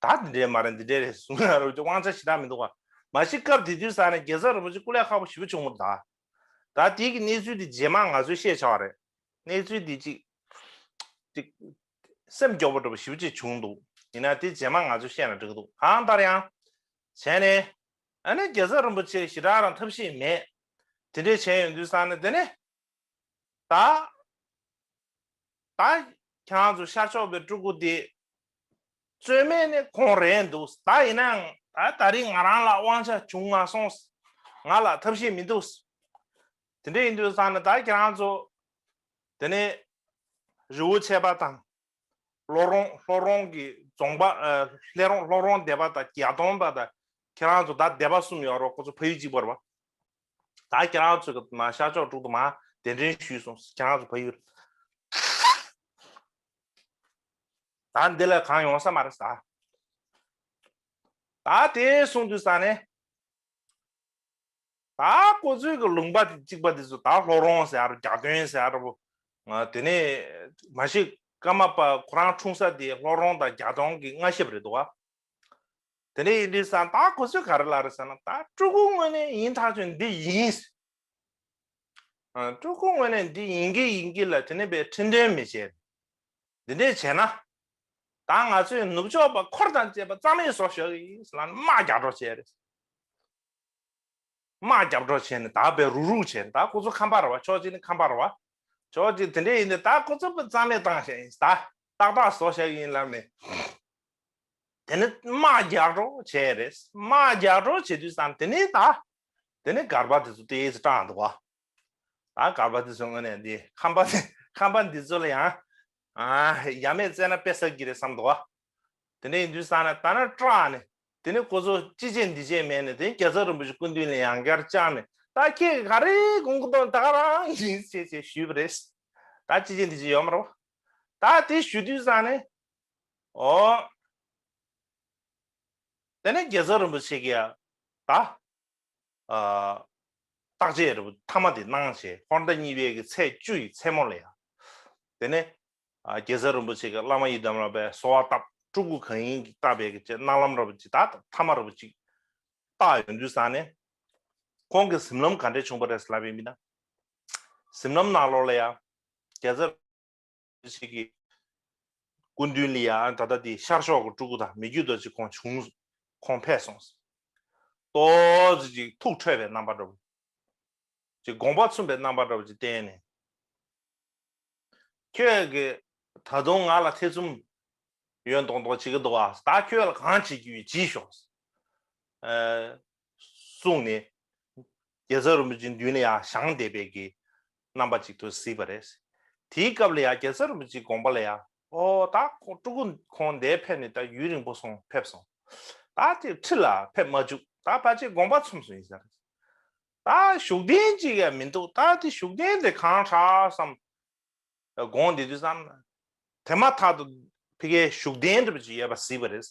ད་འདི་འདྲས་མ་རེད་འདི་འདྲས་རེད་གསུང་ཡ་རོ་ཅིག་དབང་ཆ་ཞེ་དྲག་མི་འདུག་ག་མ་གཞི་སྐབས་དེ་དུས་ས་ནས་རྒྱལ་ཚབ་རིན་པོ་ཆེ་སྐུ་ལས་ཁག་པོ་ཞེ་པོ་བྱུང་མོད་ད། ད་དེ་གི་གནས་ཚུལ་དེ་རྗེས་མ་ང་ཚོས་ཤེས་བྱ་བ་རེད། གནས་ཚུལ་དེ་ཅིག་ཅིག་སེམས་སྐྱོ་པོ་འདྲ་པོ་ཞེ་པོ་ཅིག་བྱུང་འདུག་ཡིན་ན་དེ་རྗེས་མ་ང་ཚོས་ཤེས་ན་འགྲིག་གི་འདུག་གང་ལྟར་ཡང་བྱས་ནས་ཨ་ནི་རྒྱལ་ཚབ་རིན་པོ་ཆེ་ཞེ་དྲག་རང་ཐབས་ཤེས་མེད། དེ་འདྲས་བྱས་ཡོང་དུས་ས་ནས་དེ་ནས། ད། ད། ཁྱེད་རང་ཚོ་ཤར་ཕྱོགས་པའི་སྤྲུལ་སྐུ་དེ། རྩོད་མེད་ནི་ཁོང་རེད་འདུག་ད་ཡིན་ནའང་ད་ད་རིང་ང་རང་ལ་དབང་ཆ་བྱུང་མ་སོང་། ང་ལ་ཐབས་ཤེས་མི་འདུག་དེ་འདྲ་ཡིན་དུས་ཙང་ནས་ད་ཁྱེད་རང་ཚོ། དེ་ནས། རི་བོ་ཆེ་པ་དང་། ལྷོ་རོང་ལྷོ་རོང་གི་རྫོང་པ། ལྷོ་རོང་ལྷོ་རོང་སྡེ་པ་དང་རྒྱ་སྟོང་པ་དང་། ཁྱེད་རང་ཚོ་ད་སྡེ་པ་གསུམ་ཡོད་རོགས་ཁོ་ཚོ་ཕ་ཡུལ་གཅིག་པ་རེད་པ། ད་ཁྱེད་རང་ཚོ་གི་མ་ཤར་ཕྱོགས་དཀྲུག་ཏུ་མ་གདན་འདྲེན་ཞུས་སོང་ཁྱེད་རང་ཚོ་ཕ་ཡུལ། ད་འདི་ལས་གང་ཡོང་ས་མ་རེད་ད། ད་དེ་གསུང་དུས་ས་ནས། ད་ཁོ་ཚོའི་གི་ལུང་པ་དེ་གཅིག་པ་དེ་ཚོ་ད་ལྷོ་རོང་ཟེར་ཡ་རོ་རྒྱ་སྟོན་ཟེར་ཡ་རོ། དེ་ནས་མ་གཞི་ཀརྨ་པ་ཁོ་རང་འཁྲུངས་ས་དེ་ལྷོ་རོང་དང་རྒྱ་སྟོང་གི་མངའ་ཞབས་རེད་འདུག་བ། དེ་ནས་ཡིན་དུས་ས་ད་ཁོ་ཚོས་ག་རེ་ལབ་རེད་ཟེར་ན་ད་སྤྲུལ་སྐུ་དངོས་གནས་ཡིན་ཐག་ཆོད་འདི་ཡིན། སྤྲུལ་སྐུ་དངོས་གནས་འདི་ཡིན་གི་ཡིན་གི་ལ་དེ་ནས་པའི་ཁྲི་འདོན་མི་བྱེད། འདི་འདྲས་བྱས་ན། ད་ང་ཚོས་ནུབ་ཕྱོགས་པ་འཁོར་དང་བཅས་པ་རྩ་མེད་བཟོ་ཤོག་ཡིན་ལ་དམག་རྒྱག་རོགས་བྱས་རེད། དམག་རྒྱབ་འགྲོ་བྱས་ནས་ད་བས་རུག་རུག་བྱས་ནས་ད་ཁོ་ཚོ་ཁམས་པ་རེད་བ། ཕྱོགས་གཅིག་ནི་ཁམས་པ་རེད་བ། ཕྱོགས་གཅིག་དེ་འདྲས་ཡིན་ནས་ད་ཁོ་ཚོ་དཔེ་རྩ་མེད་བཏང་བྱས་ཡིན་ད། ཏག་ཏག་བཟོ་བྱས་ཡིན་ལབ་ནས། དེ་ནི་དམག་རྒྱག་འགྲོ་བྱས་རེད། དམག་རྒྱག་འགྲོ་བྱེད་དུས་ཙམ་དེ་ནི་ད། དེ་ནི་སྒར་པ་དེ་ཚོ་ཏོག་ཙམ་སྐྲག་འདུག་བ། ད་སྒར་པ་དེ་ཚོ་དངོས་གནས་འདི་ཁམས་པ་ཁམས་པ་འདི་ཚོ་ལ་ཡང་། ཨ་ཡ་མེད་བཙལ་ན་དཔེ་བསགས་ཀྱི་རེད་བསམ་འདུག་བ། དེ་འདྲ་ཡིན་དུས་ཙང་ནས་ད་ནི་སྐྲག་ནས་དེ་ནི་ཁོ་ཚོ་ཅི་བྱེད་འདི་བྱེད་མེད་ནས་དེ་རྒྱལ་ཚབ་རིན་པོ་ཆེ་སྐུ་མདུན་ལ་ཡང་བསྐྱར་བཅར་ནས་ད་ཁྱེད་ག་རེ་དགོངས་ཀྱི་འདུག་ད་ག་རང་ཡིན་ཞེས་ཞེས་ཞུས་པ་རེད། ད་ཅི་བྱེད་འདི་བྱེད་ཡོད་མ་རེད་བ། ད་དེ་ཞུ་དུས་ཙང་ནས་ཨོ། དེ་ནས་རྒྱལ་ཚབ་རིན་པོ་ཆེ་གིས་ད། བརྟག་དཔྱད་རེ་བ་མཐའ་མ་དེ་གནང་བྱས་ཧོར་ཟླ་གཉིས་པའི་གི་ཚེས་བཅུ་ཡི་མཚན་མོ་ལ་ཡང་། དེ་ནས་རྒྱལ་ཚབ་རིན་པོ་ཆེ་གི་བླ་མ་ཡི་དམ་ལ་བའི་གསོལ་བ་བཏབ་སྤྲུལ་སྐུ་གང་ཡིན་གྱི་བཏབ་པའི་གི་ཅེས་གནང་ལམ་རེ་བ་ཅིག་ད་མཐའ་མ་རེ་བ་ཅིག་བཏགས་ཡོང་དུས་ཙང་ནས་ཁོང་གི་གཟིམ་ལམ་ག་འདྲས་བྱུང་བ་རེད་ལབ་པའི་མི་ན། གཟིམ་ལམ་ནང་ལོགས་ལ་ཡང་རྒྱལ་ཚབ་ཞིག་གི་སྐུ་མདུན་ལ་ཡང་ད་ལྟ་དེ་ཤར་ཕྱོགས་ཀྱི་སྤྲུལ་སྐུ་དང་མི་བརྒྱུད་དོ་ཅིག་ཁོང་བྱུང་། ཁོང་ཕེབས་སོང་། ཏོག་ཙམ་ཅིག་ཐུགས་ཁྲོས་པའི་རྣམ་པ་འདྲ་བོ། ཅིག་དགོངས་པ་མཚུངས་པའི་རྣམ་པ་འདྲ་བོ་ཅིག་བསྟན་ནས། ཁྱོད་ཀྱིས་ད་དུང་ང་ལ་ཐེ་ཚོམ་ཡོད་མདོག་མདོག་བྱེད་ཀྱི་འདུག་ཨ། ད་ཁྱོད་ལ་གང་བྱེད་རྒྱུ་ཡོད་བྱིས་ཤོག་ཨ། གསུངས་ནས། རྒྱལ་ཚབ་རིན་པོ་ཆེའི་མདུན་ལ་ཡང་བཞེངས་བསྡད་པའི་གི་རྣམ་པ་ཅིག་ཏུ་གཟིགས་པ་རེད། དེའི་སྐབས་ལ་ཡང་རྒྱལ་ཚབ་རིན་པོ་ཆེའི་དགོངས་པ་ལ་ཡང་ཨོ་ད་ཁོ་སྤྲུལ་སྐུ་ཁོང་འདིར་ཕེབས་ནས་ད་ཡུན་རིང་པོ་སོང་ཕེབས་སོང་། ད་དེ་ཁྲི་ལ་ཕེབས་མ་བཅུག་ད་ཕལ་ཆེར་དགོངས་པ་མཚུངས་སུ་ཡིན་ས་རེད། ད་བཞུགས་གདན་ཅིག་ཡང་མི་འདུག་ད་དེ་བཞུགས་གདན་དེ་གང་དྲག་བསམ། དགོངས་འདི་དུས་ཙམ། དེ་མ་ཐག་ཏུ་ཕ་གིའི་བཞུགས་གདན་འདྲ་པོ་ཅིག་ཡོད་པ་གཟིགས་པ་རེད།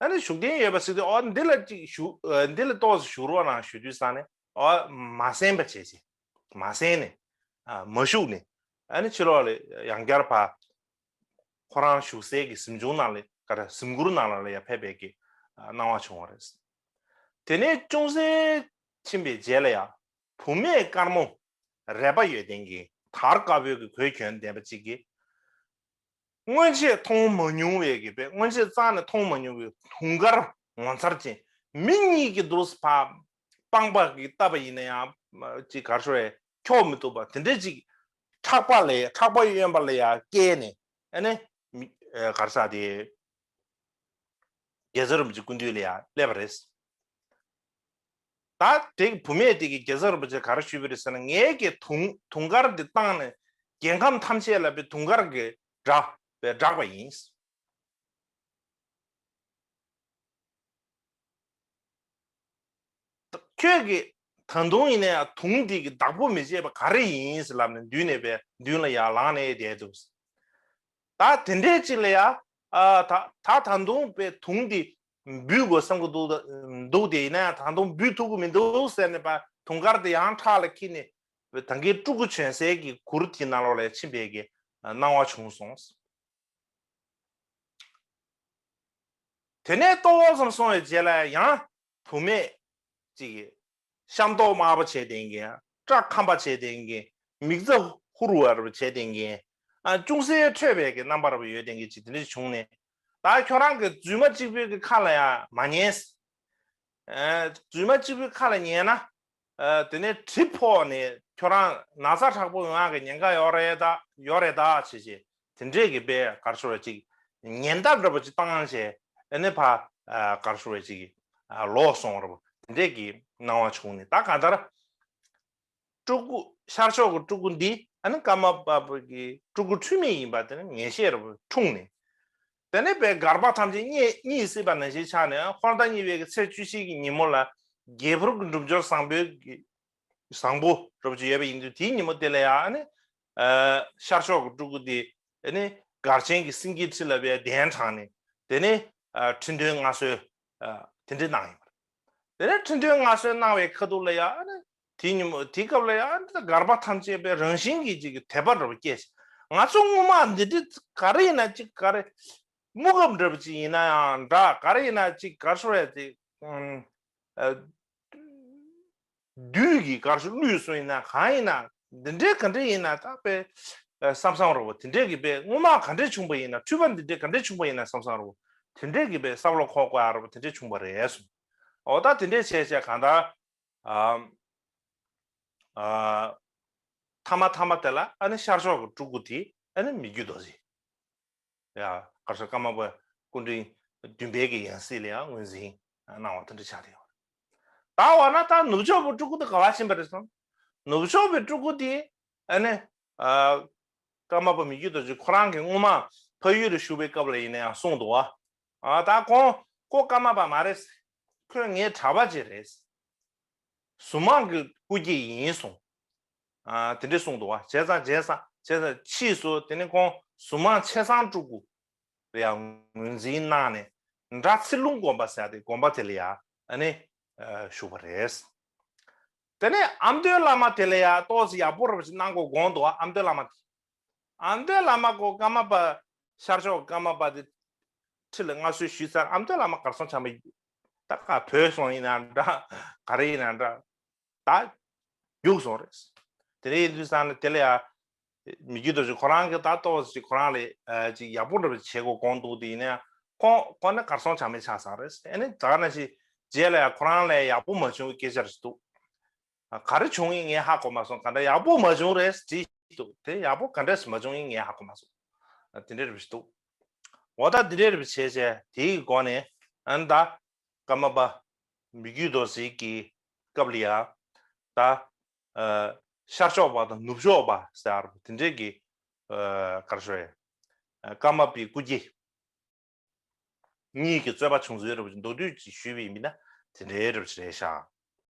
ཨ་ནི་བཞུགས་གདན་ཡོད་པ་གཟིགས་དུས་ཨོ་འདི་ལ་ཅིག་བཞུགས་འདི་ལ་ཏོག་ཙམ་བཞུགས་རོགས་གནང་ཞུ་དུས་ཙམ་ནས་ཨོ་མ་གསན་པ་བྱས་ཅིག་མ་གསན་ནས་མ་བཞུགས་ནས་ཨ་ནི་ཕྱི་ལོགས་ལ་ཡང་བསྐྱར་ཕར་ཁོ་རང་བཞུགས་སའི་གི་གཟིམ་ཆུང་ནང་ལ་ག་རེ་གཟིམ་གུར་ནང་ལ་ཡང་ཕེབས་པའི་གི་སྣང་བ་བྱུང་བ་རེད། དེ་ནས་ཅུང་ཟད་ཕྱིན་པའི་རྗེས་ལ་ཡང་བུད་མེད་དཀར་མོ་རལ་པ་ཡོད་ལྡན་གྱི་དར་དཀར་པོའི་གི་གོས་གྱོན་ལྡན་པ་ཅིག་གིས། སྔོན་ཆད་མཐོང་མ་མྱོང་བའི་གི་དཔེ་སྔོན་ཆད་རྩ་ནས་མཐོང་མ་མྱོང་བའི་དུང་དཀར་ངོ་མཚར་ཅན་མི་གཉིས་ཀྱི་འདུག་སེ་ཕར་པང་པ་གི་བཏབ་པ་ཡིན་ན་ཡང་ཅིག་གར་ཤོར་བས་འཁྱོག་མི་ཐུབ་པ་དེ་འདྲ་ཅིག་ཕྲག་པ་ལ་ཕྲག་པ་གཡོན་པ་ལ་ཡང་བཀལ་ནས་ཨ་ནི་གར་ས་དེ་རྒྱལ་ཚབ་རིན་པོ་ཆེ་སྐུ་མདུན་ལ་ཡང་སླེབས་པ་རེད། ད་དེ་གི་བུད་མེད་དེ་གི་རྒྱལ་ཚབ་རིན་པོ་ཆེ་ག་རེ་ཞུས་པ་རེད་ཟེར་ན། ངའི་གི་དུང་དུང་དཀར་འདི་བཏང་ནས་རྒྱལ་ཁམས་ཐམས་ཅད་ལ་པའི་དུང་དཀར་གྱི་སྒྲ་པའི་བསྒྲགས་པ་ཡིན། ཁྱོད་ཀྱིས་ད་དུང་ཡིན་ན་ཡང་དུང་འདི་གི་བདག་པོ་མི་བྱེད་པ་ག་རེ་ཡིན་ཟེར་ལབ་ནས་མདུན་ནས་པའི་མདུན་ལ་ཡར་ལངས་ནས་བསྡད་འདུག་ད་དེ་འདྲའི་ཅིག་ལ་ཡ། ཨ། ད་ད་ད་དུང་པའི་དུང་འདི་འབུད་དགོས་བསམ་གྱི་འདུག་འདུག་དེ་ཡིན་ན་ཡང་ད་དུང་འབུད་ཐུབ་ཀྱི་མི་འདུག་ཟེར་ནས་པ་དུང་དཀར་དེ་ཡང་ཕྲག་ལ་འཁྱེར་ནས་ད་གིན་སྤྲུལ་སྐུ་བྱོན་སའི་གི་གུར་དེ་ནང་ལོགས་ལ་ཕྱིན་པའི་གི་སྣང་བ་བྱུང་སོང་། དེ་ནས་ཏོག་ཙམ་སོང་བའི་རྗེས་ལ་ཡང་བུད་མེད་ཅིག་གིས་ཤམ་ཏོག་དམར་པོ་བྱས་བསྡད་མཁན། སྐྲ་ཁམ་པ་བྱས་བསྡད་མཁན། མིག་རྩ་ཧུར་བ་རུ་བྱས་བསྡད་མཁན། ཨ། ཅུང་ཟད་ཁྲོས་པའི་གི་རྣམ་པ་རུ་ཡོད་བསྡད་མཁན་ཅིག་དེ་འདྲ་བྱུང་ནས། ད་ཁྱོད་རང་གི་རྫུན་མ་གཅིག་པུའི་གི་ཁ་ལ་ཡང་མ་ཉན། ཨ། རྫུན་མ་གཅིག་པུའི་ཁ་ལ་ཉན་ན། ཨ། དེ་ནས་གྲིབ་ཕོག་ནས་ཁྱོད་རང་ན་ཚ་དྲག་པོ་ཡོང་ཡག་གི་ཉེན་ཁ་ཡོད་རེད་ད། ཡོད་རེད་ད་བྱས་བྱས། དེ་འདྲས་ཀྱི་པའི་ག་རེ་ཟེར་བ་ཅིག་ཉེན་བརྡ་འདྲ་པོ་ཅིག་བཏང་བྱས། ཨ་ནི་ཕ། ཨ། ག་རེ་ཟེར་བ་ཅིག་ཨ། ལོག་སོང་རེད་པ། དེ་འདྲས་ཀྱི་སྣང་བ་བྱུང་ནས། ད་གང་ལྟར་སྤྲུལ་སྐུ་ཤར་ཕྱོགས་ཀྱི་སྤྲུལ་སྐུ་འདི་ཨ་ནི་ཀརྨ་པ་པོ་གི་སྤྲུལ་སྐུ་འཁྲུལ་མེད་ཡིན་པ་དེ་ནི་ངེས་ཤེས་རེད་པ། འཁྲུངས་ནས། དེ་ནས་པའི་སྒར་པ་ཐམས་ཅད་གཉིད་གཉིད་སད་པ་ནང་བཞིན་ཆགས་ནས། ཧོར་ཟླ་གཉིས་པའི་གི་ཚེས་བཅུ་བཞི་གི་ཉིན་མོ་ལ་རྒྱལ་ཕུར་གྱི་སྒྲུབ་སྦྱོར་བཟང་པོའི་གི་བཟང་པོ་རབ་ཅིག་ཡོད་པ་ཡིན་དུས། དེའི་ཉིན་མོ་དེ་ལ་ཡང་ཨ་ནི། ཨ། ཤར་ཕྱོགས་ཀྱི་སྤྲུལ་སྐུ་དེ་ཨ་ནི་སྒར་ཆེན་གྱི་སེང་གེའི་ཁྲི་ལ་བའི་གདན་དྲངས་ནས། དེ་ནས། ཨ། ཁྲི་འདོན་མངའ་གསོལ། ཨ། དེ་འདྲ་གནང་ཡོད་པ་རེད། དེ་ནས་ཁྲི་འདོན་མངའ་གསོལ་གནང་བའི་ཁ་ཐུག་ལ་ཡང་ཨ་ནི་དེའི་ཉིན་མོ་དེའི་སྐབས་ལ་ཡང་ཨ་ནི་སྒར་པ་ཐམས་ཅད་པའི་རང་བཞིན་གྱི་ཅིག་གི་དད་པ་འདྲ་པོ་སྐྱེས། ང་ཚོ་སྔོན་མ་འདི་འདྲ་ག་རེ་ཡིན་ན་ཅིག་ག་རེ་དམུ་གབ་འདྲ་པོ་ཅིག་ཡིན་ན་ཡང་འདྲ། ག་རེ་ཡིན་ན་ཅིག་ག་རེ་ཟེར་བ་ཅིག་ཨ། བདུད་ཀྱི་གར་ཞུ་བླུས་སོང་ཡིན་ན། གང་ཡིན་ན་འདི་འདྲའི་ག་འདྲ་ཡིན་ན། ད་པའི་བསམ་བསམ་རོ་བོ་དེ་འདྲའི་གི་པའི་སྔོན་མ་ག་འདྲ་བྱུང་པ་ཡིན་ན། འཁྲུལ་པ་འདི་འདྲའི་ག་འདྲ་བྱུང་པ་ཡིན་ན་བསམ་བསམ་རོ་བོ་དེ་འདྲའི་གི་པའི་བསམ་བློ་འཁོར་དགོས་ཨ་རོ་བོ་དེ་འདྲ་བྱུང་པ་རེད་གསུངས། འོ་ད་དེ་འདྲའི་བྱས་བྱས་གང་ལྟར། ཨ། ཨ། མཐའ་མ་མཐའ་མ་དེ་ལ་ཨ་ནི་ཤར་ཕྱོགས་ཀྱི་སྤྲུལ་སྐུ་དེ་ཨ་ནི་མི་བསྐྱོད་རྡོ་རྗེ། ཡ། ག་རེ་ཟེར། ཀརྨ་པ་སྐུ་ཕྲེང་བདུན་པའི་གི་ཡང་སྲིད་ལ་ཡང་ངོས་འཛིན་གནང་བ་དེ་འདྲ་ཆགས་བསྡད་ཡོད་རེད། ད་འོ་ན་ད་ནུབ་ཕྱོགས་པའི་སྤྲུལ་སྐུ་དེ་ག་པར་ཕྱིན་པ་རེད་གསུངས། ནུབ་ཕྱོགས་པའི་སྤྲུལ་སྐུ་དེ་ཨ་ནི། ཨ། ཀརྨ་པ་མི་བསྐྱོད་རྡོ་རྗེ་ཁོ་རང་གིས་སྔོན་མ་འཕགས་ཡུལ་དུ་བཞུགས་པའི་སྐབས་ལ་ཡིན་ན་ཡང་གསུངས་འདུག་བ། ཨ། ད་ཁོང་ཁོ་ཀརྨ་པ་མ་རེད། ཁོས་ངའི་གྲྭ་པ་ཅིག་རེད། གཟུངས་མང་གི་སྐུ་སྐྱེ་ཡིན་གསུངས། ཨ། དེ་འདྲས་གསུངས་འདུག་བ། བྱས་ཙང་བྱས་ཙང་བྱས་ཙང་ཕྱིས་སུ་དེ་ནི་ཁོང་གཟུངས་མང་ཆེ་ཚང་སྤྲུལ་སྐུ་ལ་ཡང་ངོས་འཛིན་གནང་ནས། སྒྲ་ཚིག་ལུང་དགོན་པ་ཟེར་ཏེ་དགོན་པ་དེ་ལ་ཡང་ཨ་ནི། ཨ། བཞུགས་པ་རེད། དེ་ནས་ཨ་མདོའི་བླ་མ་དེ་ལ་ཡང་ཏོག་ཙམ་ཡག་པོ་འདྲ་པོ་ཞིག་གནང་དགོས་དགོངས་འདུག་བ། ཨ་མདོའི་བླ་མ་དེ། ཨ་མདོའི་བླ་མ་ཁོ་ཀརྨ་པ་ཤར་ཕྱོགས་ཀརྨ་པ་དེ་ཁྲི་ལ་མངའ་གསོལ་ཞུས་ཚར། ཨ་མདོའི་བླ་མ་གར་སོང་ཆ་མེད། ད་ག་བྲོས་སོང་ཡིན་ན་འདྲ། ག་རེ་ཡིན་ན་འདྲ། ད་རྒྱུགས་སོང་རེད། དེ་འདྲ་ཡིན་དུས་ཙང་ནས་དེ་ལ་ཡང་མི་བསྐྱོད་རྡོ་རྗེ་ཁོ་རང་གིས་ད་ཏོག་ཙམ་ཁོ་རང་ལ་ཨ་ཅིག་ཡག་པོ་འདྲ་པོ་བྱེད་དགོས་དགོངས་འདུག་དེ་ཡིན་ན་ཡང་ཁོང་ཁོ་ནི་གར་སོང་ཆ་མེད་ཆགས་ཚར་རེད། ཨ་ནི་ད་ག་ནང་བཞིན་རྗེས་ལ་ཡང་ཁོ་རང་ལ་ཡག་པོ་མ་བྱུང་བའི་སྐད་ཆ་རེ་ཞིག་འདུག་ག་རེ་བྱུང་ཡིན་ངས་ཧ་གོ་མ་སོང་། ག་འདྲ་ཡག་པོ་མ་བྱུང་རེད་ཟེར་འདུག་དེ་ཡག་པོ་ག་འདྲས་མ་བྱུང་ཡིན་ངས་ཧ་གོ་མ་སོང་། དེ་འདྲས་རེད་འདུག་འོ་ད་དེ་འདྲས་རེད་བྱས་བྱས་དེའི་སྒོ་ནས་ཨ་ནི་ད་ཀརྨ་པ་མི་བསྐྱོད་རྡོ་རྗེ་གི་སྐབས་ལ་ཡང་ད་ཨ་ཤར་ཕྱོགས་པ་དང་ནུབ་ཕྱོགས་པ་ཟེར་བ་དེ་འདྲས་ཀྱི་ཨ་ག་རེ་ཞུ་ཡ། ཨ་ཀརྨ་པའི་སྐུ་སྐྱེ་གཉིས་ཀྱི་རྩོད་པ་བྱུང་ཚུལ་འདྲ་པོ་ཅིག་མདོར་བསྡུས་ཅིག་ཞུས་པ་ཡིན་ན་དེ་འདྲའི་འདྲ་པོ་ཅིག་རེད་ཤག